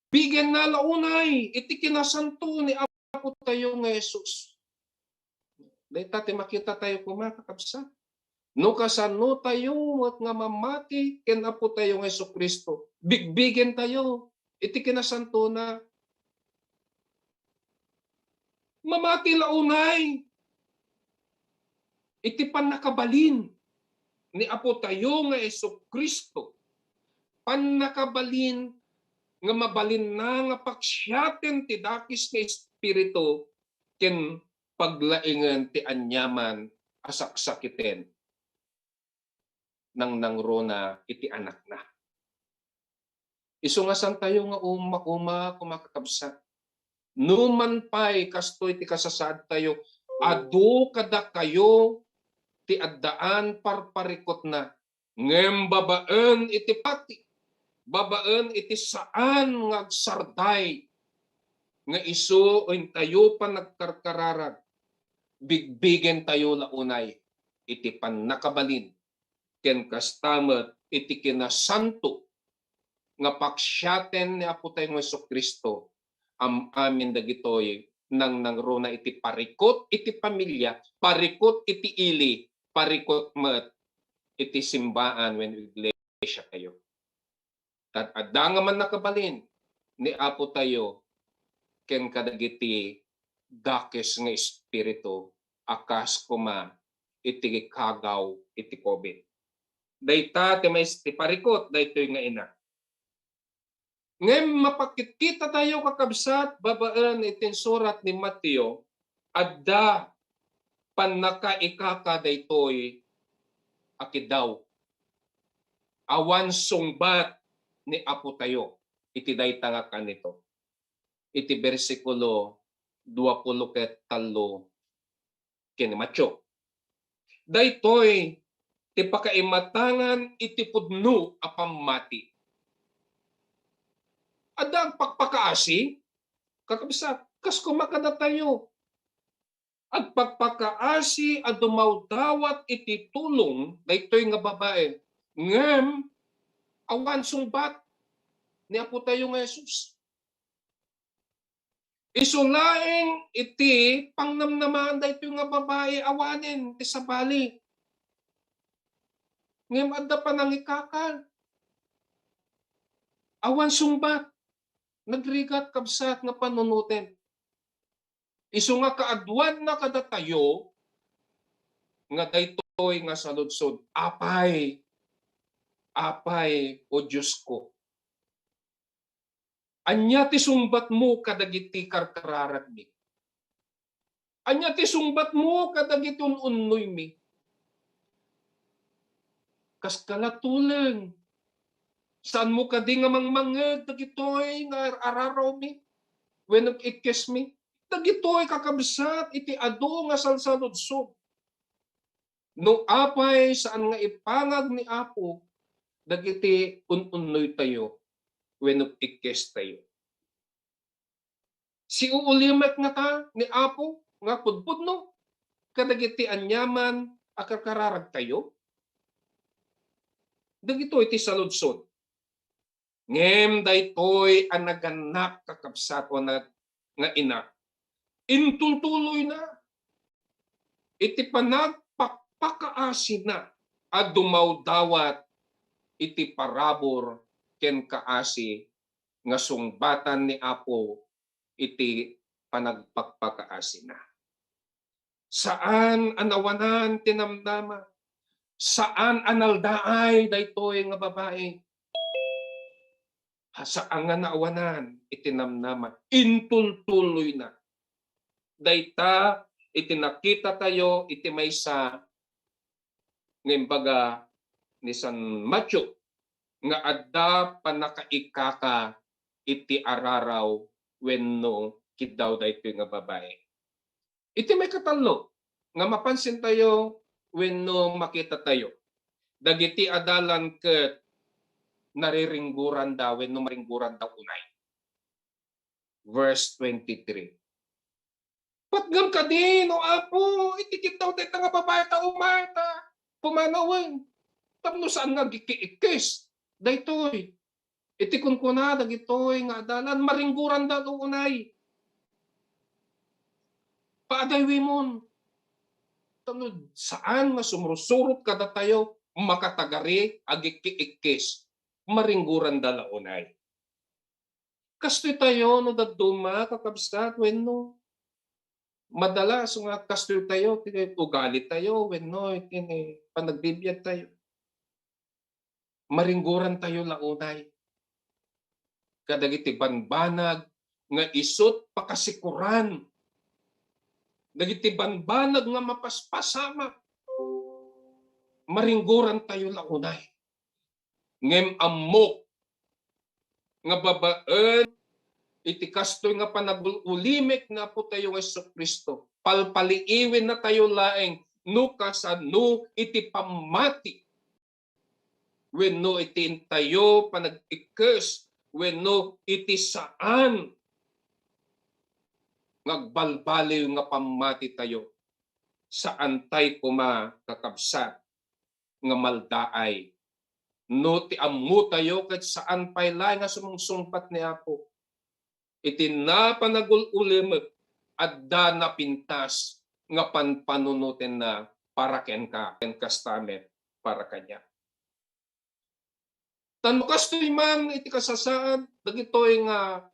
Bigenna la unay iti kinasanto ni Apo tayo nga Jesus. Dayta ti makita tayo koma, kakabsat. No kasano tayo met nga mamati ken Apo tayo nga Jesu-Cristo, bigbigen tayo iti kinasantona. Mamati la unay iti pannakabalin ni Apo tayo nga Jesu-Cristo. Pannakabalin nga mabalinna nga paksiaten ti dakes nga espiritu ken paglaingen ti aniaman a saksakiten. Nangnangruna iti Anakna. Isu nga santayo nga uma-uma, kumakakabsat. Numan pay kastoy ti kasasaadtayo, adu kadakayo ti addaan parparikutna, ngem babaen iti pati, babaen iti saan nga agsarday nga isu intayo panagkarkararag, bigbigentayo la unay iti pannakabalin ken kasta met iti kinasanto nga paksiaten ni Apo tayo nga Jesu-Cristo. Am-amin dagitoy nangnangruna iti parikut iti pamilia, parikut iti ili, parikut met iti simbaan wenno iglesia tayo. Ket adda nga mannakabalin ni Apo tayo ken kadagiti dakes nga espiritu a kas koma iti kagaw iti covid. Dayta ti mais-, ti parikut daytoy nga ina. Ngem mapakitkita tayo, kakabsat, babaen iti insurat ni Mateo, adda pannakaikaka daytoy a kiddaw. awan sungbat ni Apo tayo iti dayta nga kanito. Iti bersikulo dua pulo ket tallo ken matio. Daytoy ti pakaimatangan iti pudno a pammati. Adda agpakpakaasi, kakabsat, kas koma kadatayo. Agpakpakaasi a dumawdawat iti tulong daytoy nga babae. Ngem awan sungbat ni Apo tayo nga Jesus. Isu laeng iti pangnamnamaan daytoy nga babae, awanen ti sabali. Ngem adda panangikaka. Awan sungbat. Nagrigat, kabsat, nga panunoten. Isu nga kaaduanna kadatayo nga daytoy nga saludsod, Apay, Apay, O Diosko, ania ti sungbatmo kadagiti karkararagmi? Ania ti sungbatmo kadagiti un-unnoymi? Kas kala tuleng, saanmo kadi nga mangmangngeg dagitoy nga ar-, ararawmi wenno ikkesmi? Dagitoy, kakabsat, iti adu nga salsaludsod. No apay saan nga ipangag ni Apo dagiti un-unnoytayo wenno ikkestayo. Siuulimek ngata ni Apo nga pudpudno kadagiti aniaman a karkararagtayo? Dagitoy ti saludsod. Ngem daytoy a nagannak, kakabsat, o na-, nga ina, intultuloyna iti panagpakpakaasina a dumawdawat iti parabur ken kaasi nga sungbatan ni Apo iti panagpakpakaasina. Saan a nawanan ti namnama. Saan a naldaay daytoy nga babai. Ha, saan nga nawanan iti namnama. Intultuloyna. Dayta iti nakitatayo iti maysa nga imbaga ni San Mateo nga adda pannakaikaka iti araraw wenno kiddaw daytoy nga babai. Iti maikatallo nga mapansintayo wenno makitatayo, dagiti adalan ket nariringgoranda wenno maringgoranda unay. Verse twenty-three. Patgem kadi, no Apo, iti kiddaw dayta nga babai ta umay ta pumanawen. Tapno saan nga agikki-ikkis daytoy. Iti kunkuna dagitoy nga adalan, maringgoranda unay. Paadaywimon. Tapno saan nga sumursurot kadatayo, makatagari, agikki-ikkis. Maringgoranda la unay. Kastoy tayo no dadduma, kakabsat, wenno madalas nga kastoy tayo, ti ugali tayo, wenno iti ni panagbibiag tayo. Maringgoran tayo la unay kadagiti banbanag nga isut pakasikuran, dagiti banbanag nga mapaspasamak. Maringgoran tayo la unay. Ngem ammok nga babaen iti kastoy nga panagul-ulimek ni Apo tayo nga Jesu-Cristo, palpaliiwen na tayo laeng no kasano iti pammati wenno iti intayo panag-ikkes wenno iti saan nga agbalbaliw nga pammati tayo. Saan tay koma, kakabsat, nga maldaay. No ti ammo tayo ket saan pay laeng nga sumungsungbat ni Apo, iti napanagul-ulimek, adda napintas nga panpanunotenna para kenka, ken kasta met para kaniak. Tan no kastoy man iti kasasaad dagitoy nga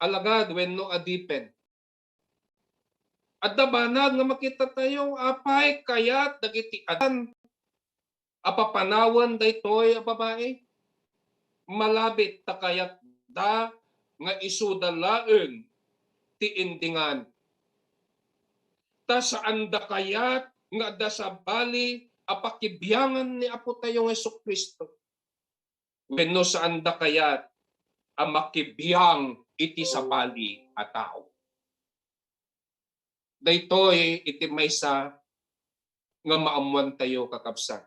alagad wenno adipen, adda banag nga makitatayo, apay, kayat dagiti adan a papanawen daytoy a babai? Malabit ta kayatda nga isuda laeng ti endingan. Ta saanda kayat nga adda sabali a pakibiangan ni Apo tayo nga Jesu-Cristo. wenno saanda kayat a makibiang iti sabali a tao. Daytoy iti maysa nga maammoantayo, kakabsat.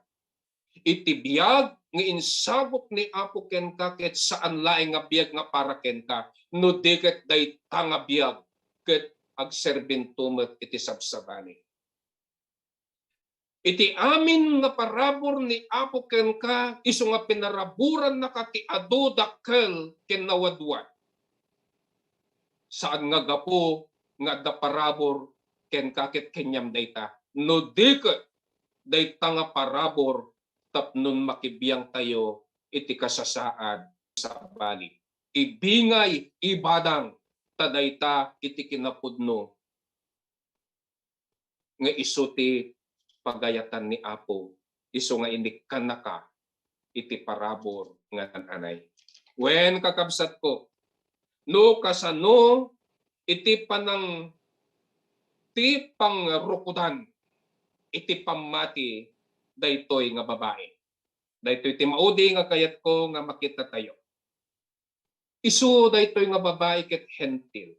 Iti biag nga insagut ni Apo kenka ket saan laeng nga biag nga para kenka, no di ket dayta nga biag ket agserbinto met iti sabsabali. Iti amin nga parabur ni Apo kenka, isu nga pinaraburannaka ti adu dakkel ken nawadwad. Saan nga gapu nga adda parabur kenka ket kaniam dayta, no di ket dayta nga parabur tapnon makibiangtayo iti kasasaad sabali. Ibingay, ibadang, ta dayta iti kinapudno nga isu ti pagayatan ni Apo, isu nga inikkannaka iti parabur nga naan-anay. Wen, kakabsatko, no kasano iti panang-, ti pangrukodan iti pammati daytoy nga babai. Daytoy ti maudi nga kayatko nga makitatayo. Isu daytoy nga babai ket Hentil.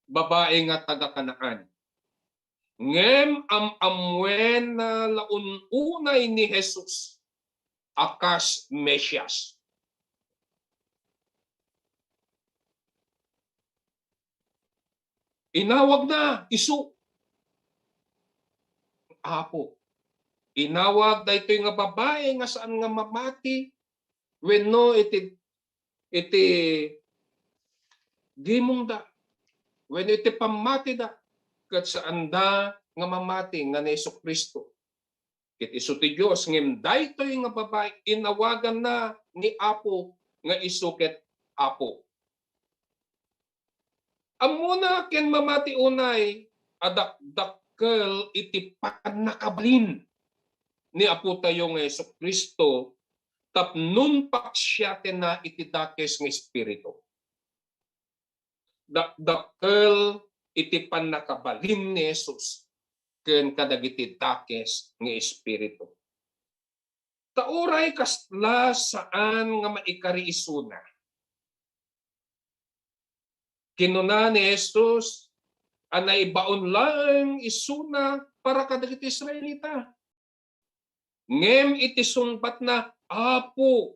Babai nga taga-Canaan. Ngem am-ammoenna la un-unay ni Jesus a kas Mesias. Inawagna isu, Apo. Inawag daytoy nga babai nga saan nga mamati wenno iti, iti gimongda wenno iti pammatida, ket saanda nga mamati nga ni Jesu-Cristo. Ket isu ti Dios, ngem daytoy nga babai, inawaganna ni Apo nga isu ket Apo. Ammona ken mamati unay a dakdakkel iti pannakabalin ni Apotayo nga Jesu-Cristo tapnon paksiatenna iti dakes nga espiritu. Dakdakkel iti pannakabalin ni Jesus ken kadagiti dakes nga espiritu. Ta uray kasla, saan nga maikari isuna. Kinuna ni Jesus a naibaon laeng isuna para kadagiti Israelita. Ngem iti sungbatna, "Apo,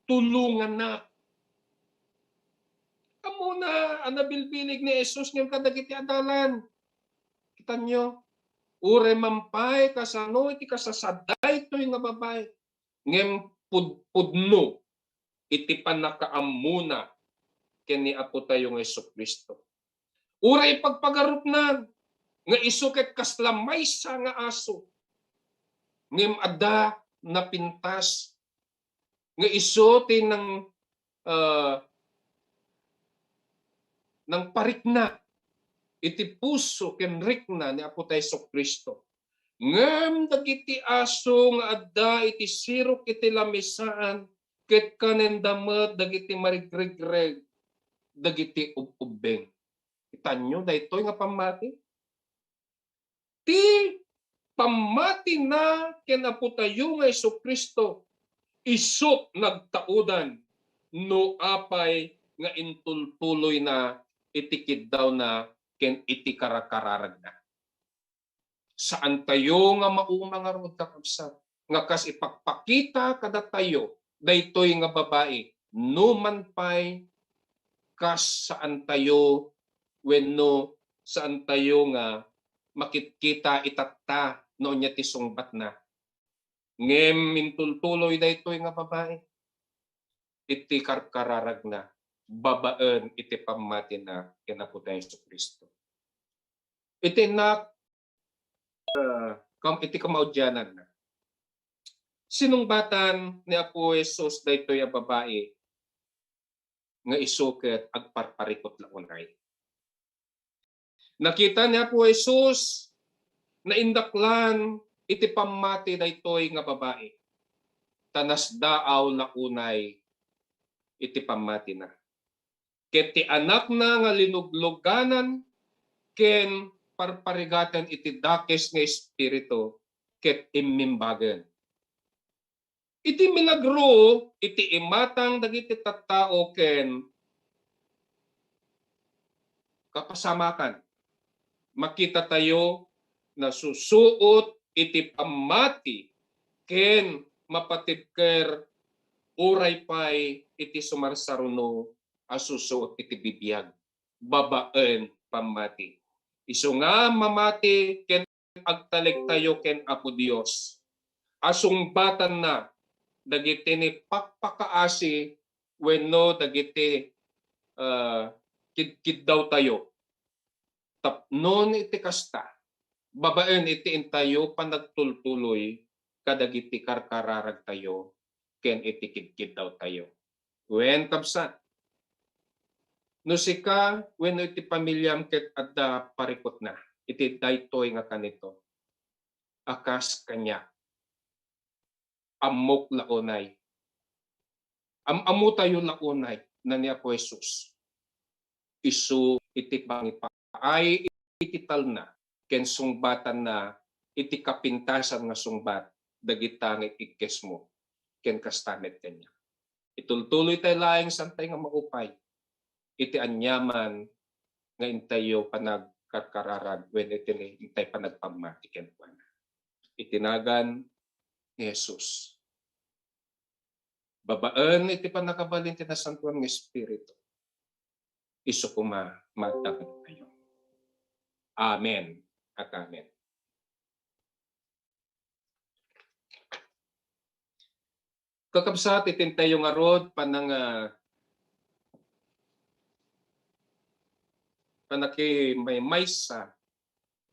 tulongannak." Ammona a nabilbileg ni Jesus ngem kadagiti adalan. Kitanyo, uray man pay kasano iti kasasaad daytoy nga babai, ngem pud-, pudno iti pannakaammona ken ni Apotayo nga Jesu-Cristo. Uray pagpagarupna nga isu ket kasla maysa nga aso, ngem adda napintas nga isu ti nang, ah, nangparikna iti puso ken rikna ni Apo ta Jesu-Cristo. Ngem dagiti aso nga adda iti sirok iti lamisaan ket kanenda met dagiti marigrigreg dagiti ub-ubbing. Kitanyo daytoy nga pammati? Ti pammatina ken Apotayo nga Jesu-Cristo, isut' nagtaudan no apay nga intultuloyna iti kiddawna ken iti karkararagna. Saantayo nga mauma ngarud, kakabsat, nga kas ipakpakita kadatayo daytoy nga babai, no man pay kas saantayo wenno saantayo nga makitkita itatta no ania ti sungbatna. Ngem intultuloy daytoy nga babai iti karkararagna babaen iti pammatina ken Apo ta Jesu-Cristo. Iti nak-, ah, kam-, iti kamaudiananna, sinungbatan ni Apo Jesus daytoy a babai nga isu ket agparparikut la unay. Nakita ni Apo Jesus, naindaklan iti pammati daytoy nga babai, ta nasdaaw la unay iti pammatina. Ket ti anakna nga linugluganan ken parparigaten iti dakes nga espiritu ket immimbagen. iti milagro, iti imatang dagiti tattao ken kapasamakan, makitatayo nasusuot iti pammati ken mapatibker uray pay iti sumarsaruno a susuot iti bibiag babaen pammati. Isu nga mamati ken agtalektayo ken Apo Dios a sungbatanna dagiti ni pakpakaasi wenno dagiti, ah, kidkiddawtayo. Tapnon iti kasta, babaen iti intayo panagtultuloy kadagiti karkararagtayo ken iti kidkiddawtayo. Wen, kabsat, no sika wenno iti pamiliam ket adda parikutna iti daytoy nga kanito, a kas kaniak, ammok la unay. Am-ammotayo la unay na ni Apo Jesus. Isu iti pangipaay iti talna ken sungbatanna iti kapintasan nga sungbat dagita nga igkesmo ken kasta met kaniak. Itultuloy tayo laeng saan tayo nga maupay iti aniaman nga intayo panagkarkararag wen iti intay panagpammati kenkuana. Iti nagan ni Jesus. Babaen iti pannakabalin ti Nasantoan nga Espiritu, isu koma maadda kadakayo. Amen. At amen. Kakabsat, iti intayo ngarud panang, ah, panakimaymaysa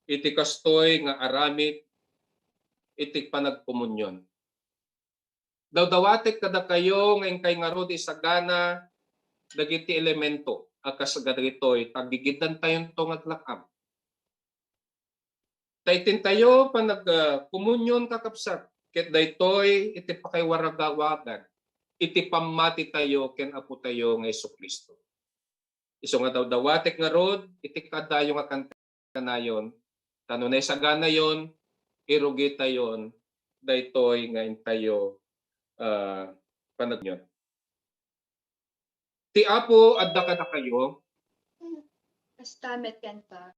iti kastoy nga aramid iti panagkomunion. Dawdawatek kadakayo nga inkay ngarud isagana dagiti elemento a kas dagitoy, ta aggigidantayonto nga aglakam. Ta iti intayo panag, ah, komunion, kakabsat, ket daytoy iti pakaiwaragawagan iti pammatitayo ken Apotayo nga Jesu-Cristo. Isu nga dawdawatek ngarud iti kaadayo nga kan-, kanayon, ta no naisaganayon, irugitayon daytoy nga intayo, ah, panagkomunion. Ti Apo adda kadakayo. Kasta met kenka.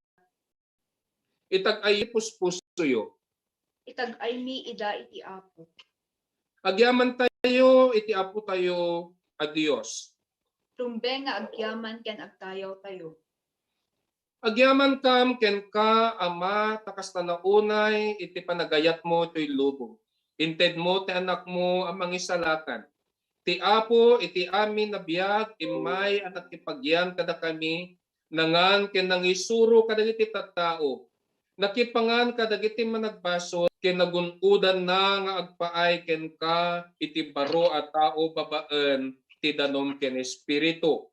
Itag-ay puspusoyo. Itag-aymi ida iti Apo. Agyamantayo iti Apotayo a Dios. Rumbeng nga agyaman ken agtayawtayo. Agyamankam kenka, Ama, ta kasta la unay iti panagayatmo toy lubong. Intedmo ti Anakmo a Mangisalakan. Ti Apo iti amin a biag immay a nakipagyan kadakami, nangan ken nangisuro kadagiti tattao. Nakipangan kadagiti managbasol ken nagun-odanna nga agpaay kenka iti baro a tao babaen ti danum ken espiritu.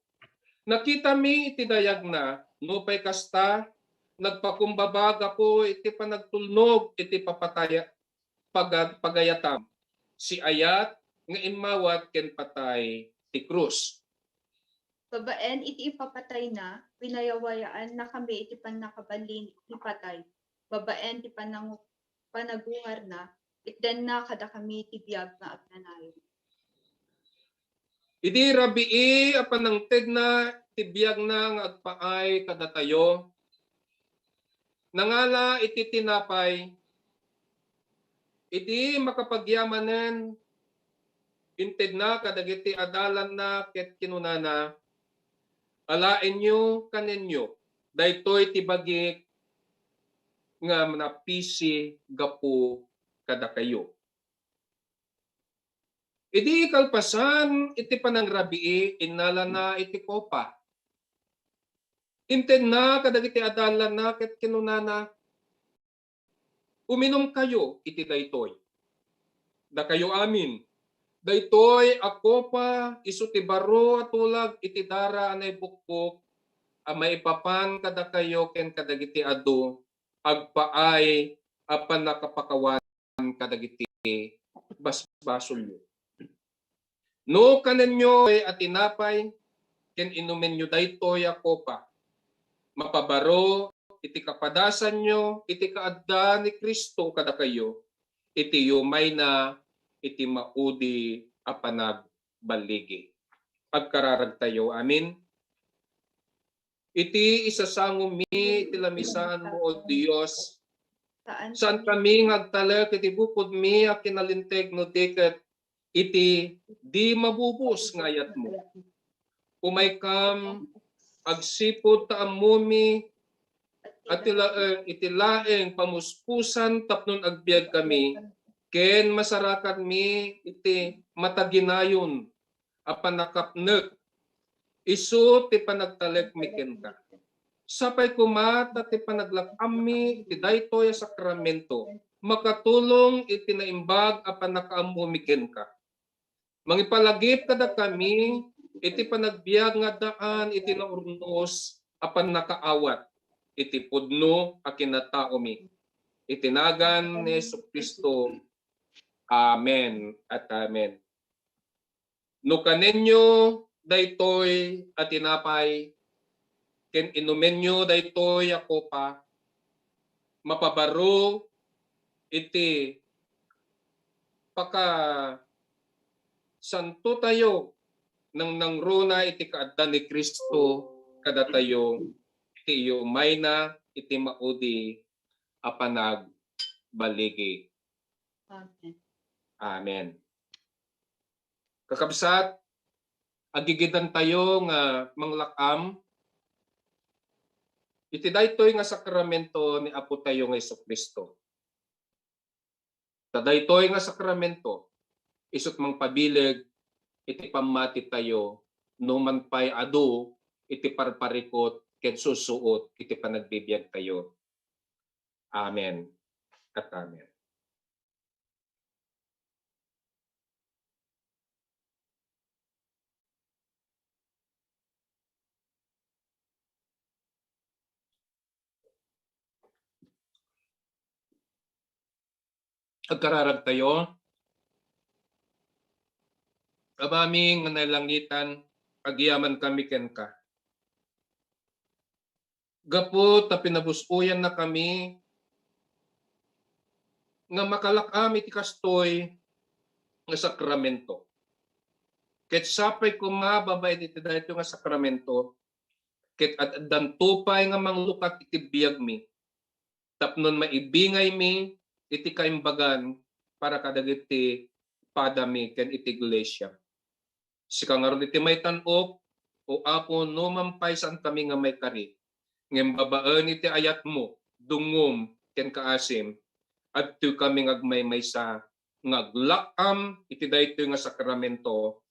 Nakitami iti dayagna, nupay kasta, nagpakumbaba gapu iti panagtulnog iti papataya-, paga-, pagayatam. Siayat nga immawat ken patay ti krus. Babaen iti ipapatayna, winayawayaannakami iti pannakabalin ti patay. Babaen ti panangu-, panagungarna, itdenna kadakami ti biag nga agnanayon. Idi rabii a panangtedna ti biagna nga agpaay kadatayo, nangala iti tinapay, idi makapagyamanen, intedna kadagiti adalanna ket kinunana, "Alaenyo kanenyo, daytoy ti bagik nga napisi gapu kadakayo." Idi kalpasan iti panangrabii, innalana iti kopa. Intedna kadagiti adalanna ket kinunana, "Uminumkayo iti daytoy, dakayo amin. Daytoy a kopa isu ti baro a tulag iti dara a naibukbok a maipapan kadakayo ken kadagiti adu agpaay a pannakapakawan kadagiti basbasolyo. No kanenyo a tinapay ken inumenyo daytoy a kopa, mapabaro iti kapadasanyo iti kaadda ni Cristo kadakayo iti yumayna iti maudi a panagballigi. Agkararagtayo. Amen. Iti isasangomi iti lamisaanmo, O Dios, saan kami nga agtalek iti bukodmi a kinalinteg no di ket iti di mabubos nga ayatmo. Umaykam agsipud ta ammomi a ti laeng, iti laeng pamuspusan tapnon agbiag kami, ken masarakadmi iti mataginayon a pannakapnek, isu ti panagtalekmi kenka. Sapay koma ta ti panaglak-ammi iti daytoy a sakramento makatulong iti naimbag a pannakaammomi kenka. Mangipalagip kadakami iti panagbiag nga addaan iti naurnos a pannakaawat iti pudno a kinataomi. Iti nagan ni Jesu-Cristo. Amen at amen. No kanenyo daytoy a tinapay ken inumenyo daytoy a kopa, mapabaro iti pakasantotayo, nangnangruna iti kaadda ni Cristo kadatayo iti iyumayna iti maudi a panagballigi. Amen. Amen. Kakabsat, agigidantayo nga manglak-am iti daytoy nga sakramento ni Apotayo nga Jesu-Cristo. Ta daytoy nga sakramento, isut' mangpabileg iti pammatitayo no man pay adu iti parparikut ken susuot iti panagbibiagtayo. Amen ket amen. Agkararagtayo. Amami nga nailangitan, agyamankami kenka. Gapu ta pinabus-oyannakami nga makalak-am iti kastoy nga sakramento. Ket sapay koma babaen iti daytoy nga sakramento, ket ad-addanto pay nga manglukat iti biagmi, tapno maibingaymi iti kaimbagan para kadagiti padami ken iti iglesia. Sika ngarud iti maitan-ok, O Apo, no man pay saankami nga maikari, ngem babaen iti ayatmo, dungngom, ken kaasim, adtoykami nga agmaymaysa nga aglak-am iti daytoy nga sakramento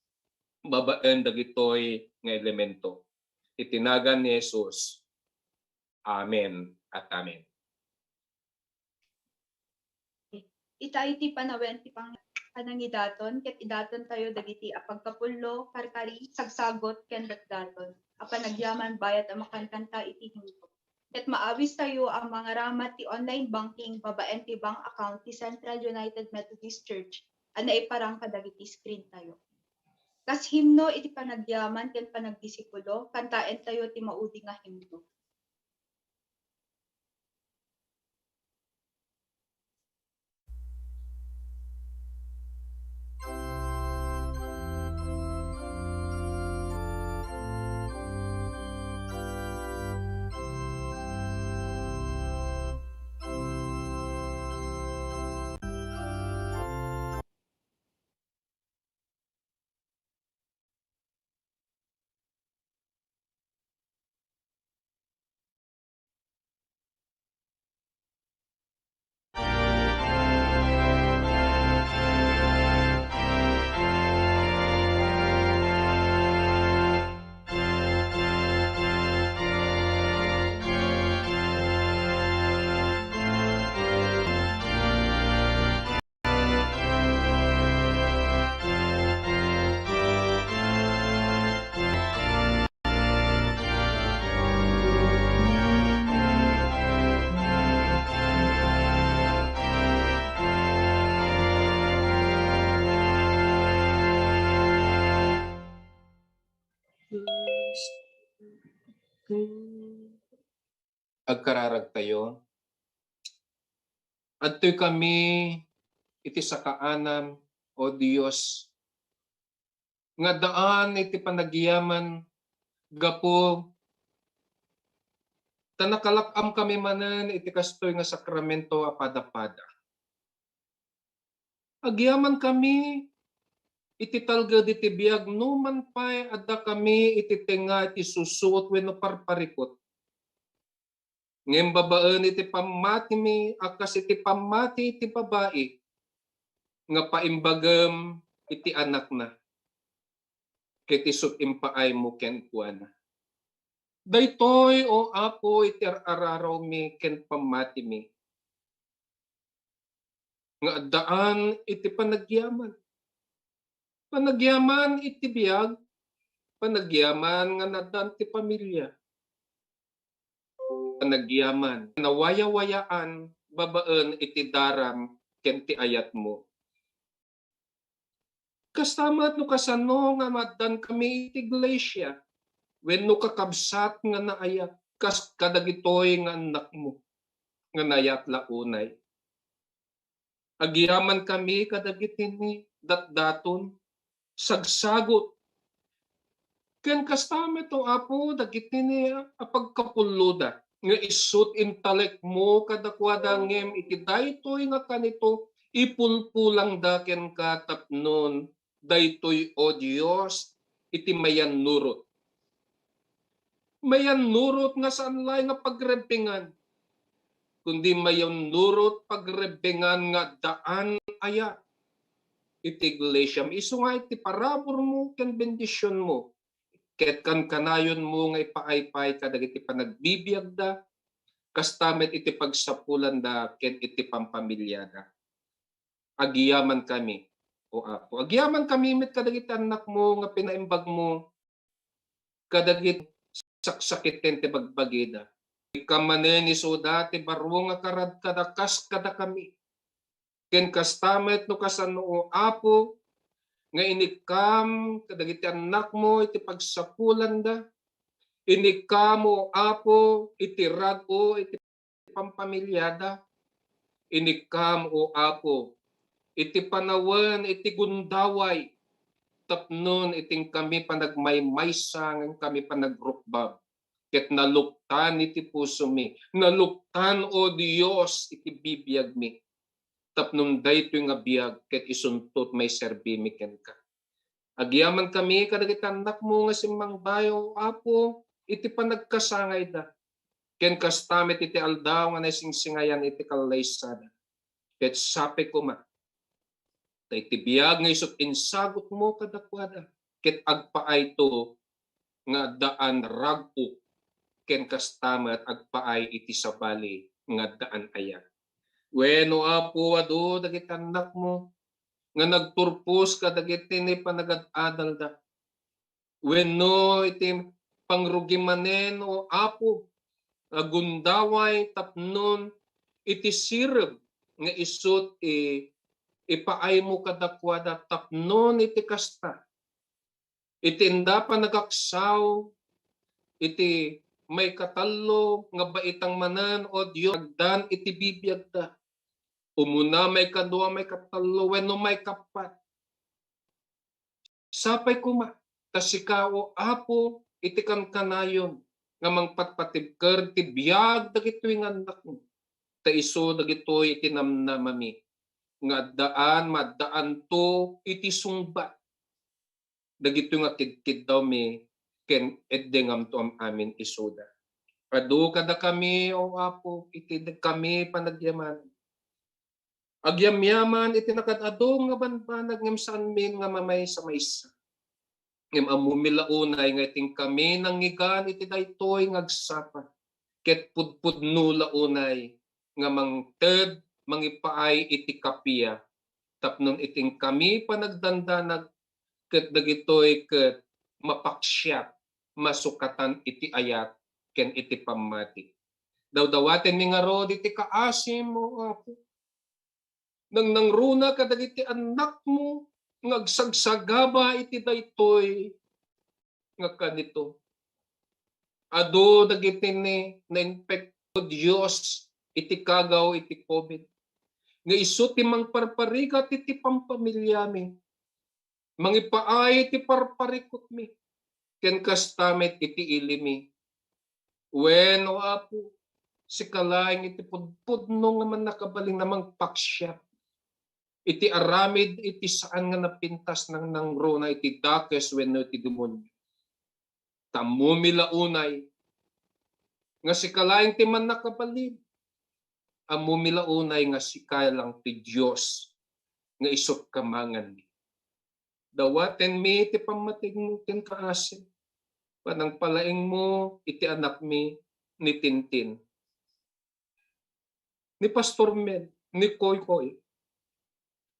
babaen dagitoy nga elemento. Iti nagan ni Jesus. Amen at amen. Ita iti panawen ti pang-, panangidaton, ket idatontayo dagiti apagkapullo, karkari, sagsagot, ken datdaton a panagyaman bayat a makankanta iti himno. Ket maawistayo a mangaramat ti online banking babaen ti bank account ti Central United Methodist Church a naiparang kadagiti screen tayo. Kas himno iti panagyaman ken panagdisipulo, kantaentayo ti maudi nga himno. Agkararagtayo. Adtoy kami iti sakaanam O Dios, nga addaan iti panagyaman gapu ta nakalak-amkami manen iti kastoy nga sakramento a padapada. Agyamankami iti talged iti biag no man pay addakami iti tengnga iti susuot wenno parparikut. Ngem babaen iti pammatimi a kas iti pammati iti babai nga paimbagem iti anakna, ket isut' impaaymo kenkuana. Daytoy, O Apo, iti ar-ararawmi ken pammatimi nga addaan iti panagyaman. Panagyaman iti biag, panagyaman nga nadan ti pamilia, panagyaman nga nawayawayaan babaen iti daram ken ti ayatmo. Kasta met no kasano nga maaddankami iti iglesia wenno kakabsat nga naayat kas kadagitoy nga annakmo nga naayat la unay. Agyamankami kadagiti ni datdaton, sagsagut, ken kasta met, O Apo, dagiti ni a pagkapulloda nga isut' intalekmo kadakuada ngem iti daytoy nga kanito, ipulpulangda kenka tapnon daytoy, O Dios, iti mayannurot. Mayannurot nga saan laeng nga pagrebbengan, kundi mayannurot pagrebbengan nga addaan ayat iti iglesiam. Isu nga iti paraburmo ken bendisionmo, ket kankanayonmo nga ipaay pay kadagiti panagbibiagda, kasta met iti pagsapulanda ken iti pampamiliada. Agyamankami, O Apo. Agyamankami met kadagiti annakmo nga pinaimbagmo kadagiti saksakiten ti bagbagida. Ikam manen isuda ti baro nga karadkada kas kadakami. Ken kasta met no kasano, O Apo, nga inikkam kadagiti annakmo iti pagsapulanda. Inikkam, O Apo, iti rag-o iti pampamiliada. Inikkam, O Apo, iti panawen iti gundaway tapnon iti inkami panagmaymaysa nga inkami panagrukbab. Ket naluktan iti pusomi, naluktan, O Dios, iti bibiagmi. Tapnon daytoy nga biag ket isunto ti maiserbimi kenka. Agyamankami kadagiti annakmo nga simmangbayo, Apo, iti panagkasangayda, ken kasta met iti aldaw nga naisingsingayan iti kallaysada. Ket sapay koma ta iti biag nga isut' insagutmo kadakuada, ket agpaayto nga addaan rag-o, ken kasta met agpaay iti sabali nga addaan ayat. Wen, O Apo, adu dagiti annakmo nga nagturpos kadagiti ni panagad-adalda wenno iti pangrugi manen, O Apo, nga gundaway tapnon iti sirib nga isut' i-, ipaaymo kadakuada tapnon iti kasta, iti inda panagaksaw iti maikatallo nga baitang manen, O Dios, agdan iti bibiagda. Umuna, maikadua, maikatallo, wenno maikappat. Sapay koma ta sika, O Apo, iti kankanayon nga mangpatpatibker ti biag dagitoy nga annakmo. Ta isu dagitoy iti namnamami nga addaan, maaddaanto iti sungbat dagitoy nga kidkiddawmi ken iddengamto am-amin isuda. Adu kadakami, O Apo, iti kami panagyaman. Agyamyaman iti nakaad-adu nga banbanag ngem saanmin nga mamaysa-maysa. Ngem ammomi la unay nga iti inkami nangngegan iti daytoy nga agsapa, ket pudpudno la unay nga mangted mangipaay iti kappia, tapnon iti inkami panagdandanag ket dagitoy ket mapaksiat, masukatan iti ayat ken iti pammati. Dawdawatenmi ngarud iti kaasim, O Apo. Nangnangruna kadagiti annakmo nga agsagsagaba iti daytoy nga kanito. Adu dagiti ni nainfekto, Dios, iti kagaw iti covid. nga isu ti mangparparigat iti pampamiliami, mangipaay iti parparikutmi, ken kasta met iti ilimi. Wen, O Apo, sika laeng iti pudpudno nga mannakabalin a mangpaksiat iti aramid iti saan nga napintas nangnangruna iti dakes wenno iti demonio. Ta ammomi la unay nga sika laeng ti mannakabalin. Ammomi la unay nga sika lang ti Dios nga isut' kamanganmi. Dawatenmi ti pammatigmo ken kaasim. Panangpalaingmo iti anakmi ni Tintin, ni Pastor Mel, ni Koykoy.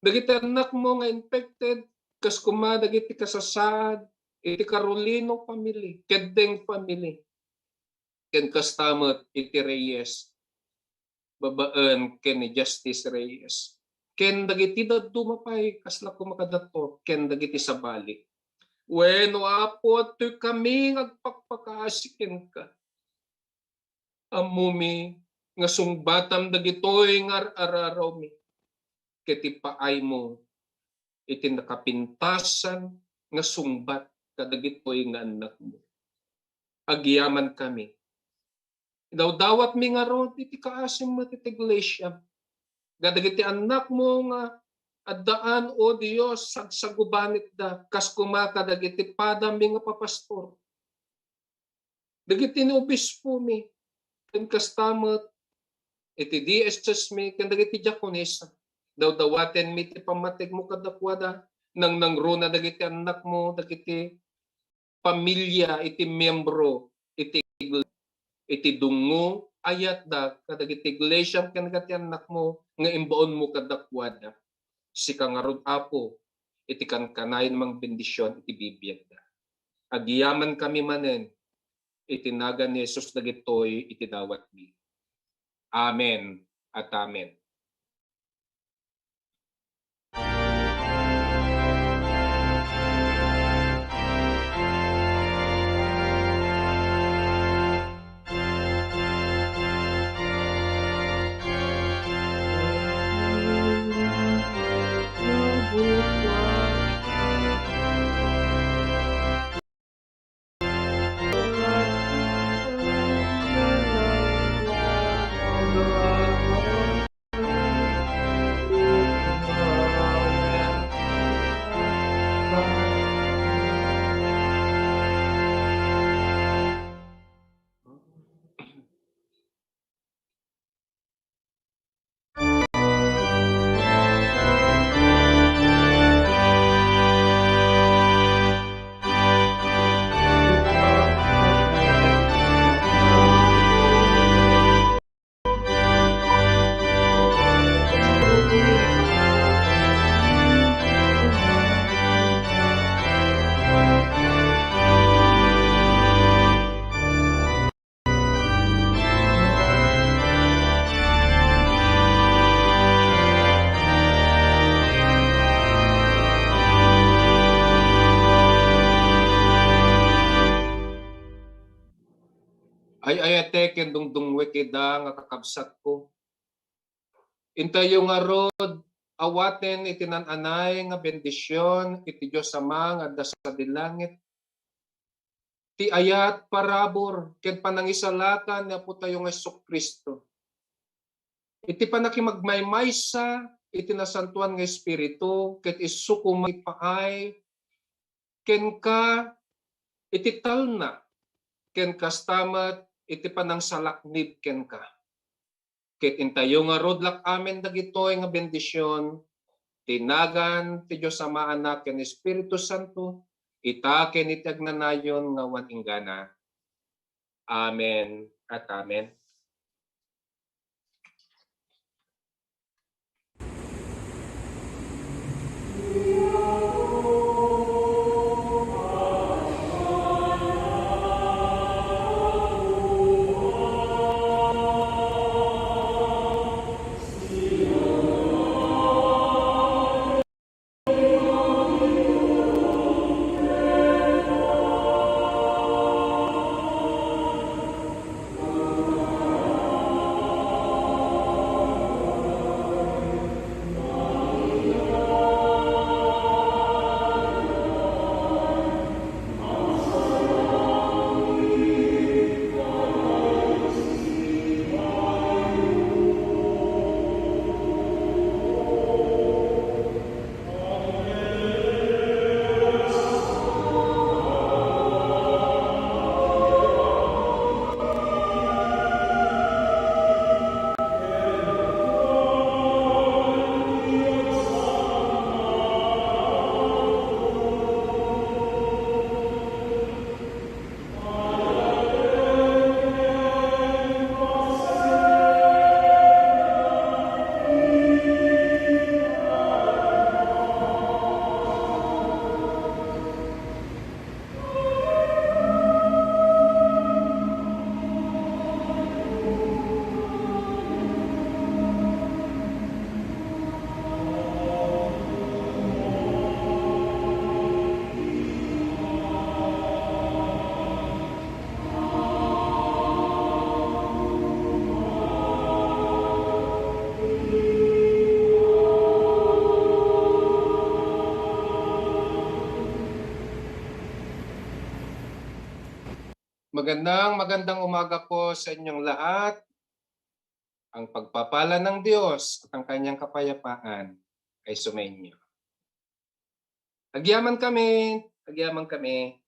Dagiti annakmo nga infected, kas koma dagiti kasasaad iti Carolino family, Keddeng family, ken kasta met iti Reyes, babaen ken ni Justice Reyes, ken dagiti dadduma pay, kasla koma kadato, ken dagiti sabali. Wen, O Apo, adtoy kami nga agpakpakaasi kenka. Ammomi nga sungbatam dagitoy nga ar-ararawmi ket ipaaymo iti nakapintasan nga sungbat kadagitoy nga annakmo. Agyamankami. Idawdawatmi ngarud iti kaasim met iti iglesia. Kadagiti annakmo nga addaan, O Dios, sagsagubanitda, kas koma kadagiti padami nga papastor. Dagiti ni obispomi, ken kasta met iti D S S mi, ken dagiti diakonesa. Dawdawatenmi ti pammategmo kadakuada, nangnangruna dagiti annakmo, dagiti pamilia, iti miembro, iti, iti dungngo, ayatda kadagiti iglesia ken dagiti annakmo nga imbaonmo kadakuada. Sika ngarud, Apo, iti kankanayon mangbendision iti bibiagda. Agyamankami manen iti nagan ni Jesus dagitoy iti dawatmi. Amen at amen. Ay-ayatek ken dungdungwek ida nga kakabsatko. Intayo ngarud awaten iti naan-anay nga bendision iti Dios Ama nga adda sadi langit. Ti ayat, parabur, ken panangisalakan ni Apotayo nga Jesu-Cristo. Iti pannakimagmaymaysa iti Nasantoan nga Espiritu, ket isu koma ipaay kenka iti talna, ken kasta met iti panangsalaknib kenka. Ket intayo ngarud la amin dagitoy nga bendision, ti nagan ti Dios Ama, Anak, ken Espiritu Santo, ita ken iti agnanayon nga awan inggana. Amen at amen. Magandang, magandang umaga po sa inyong lahat. Ang pagpapala ng Diyos at ang kanyang kapayapaan ay sumainyo. Agyaman kami, agyaman kami.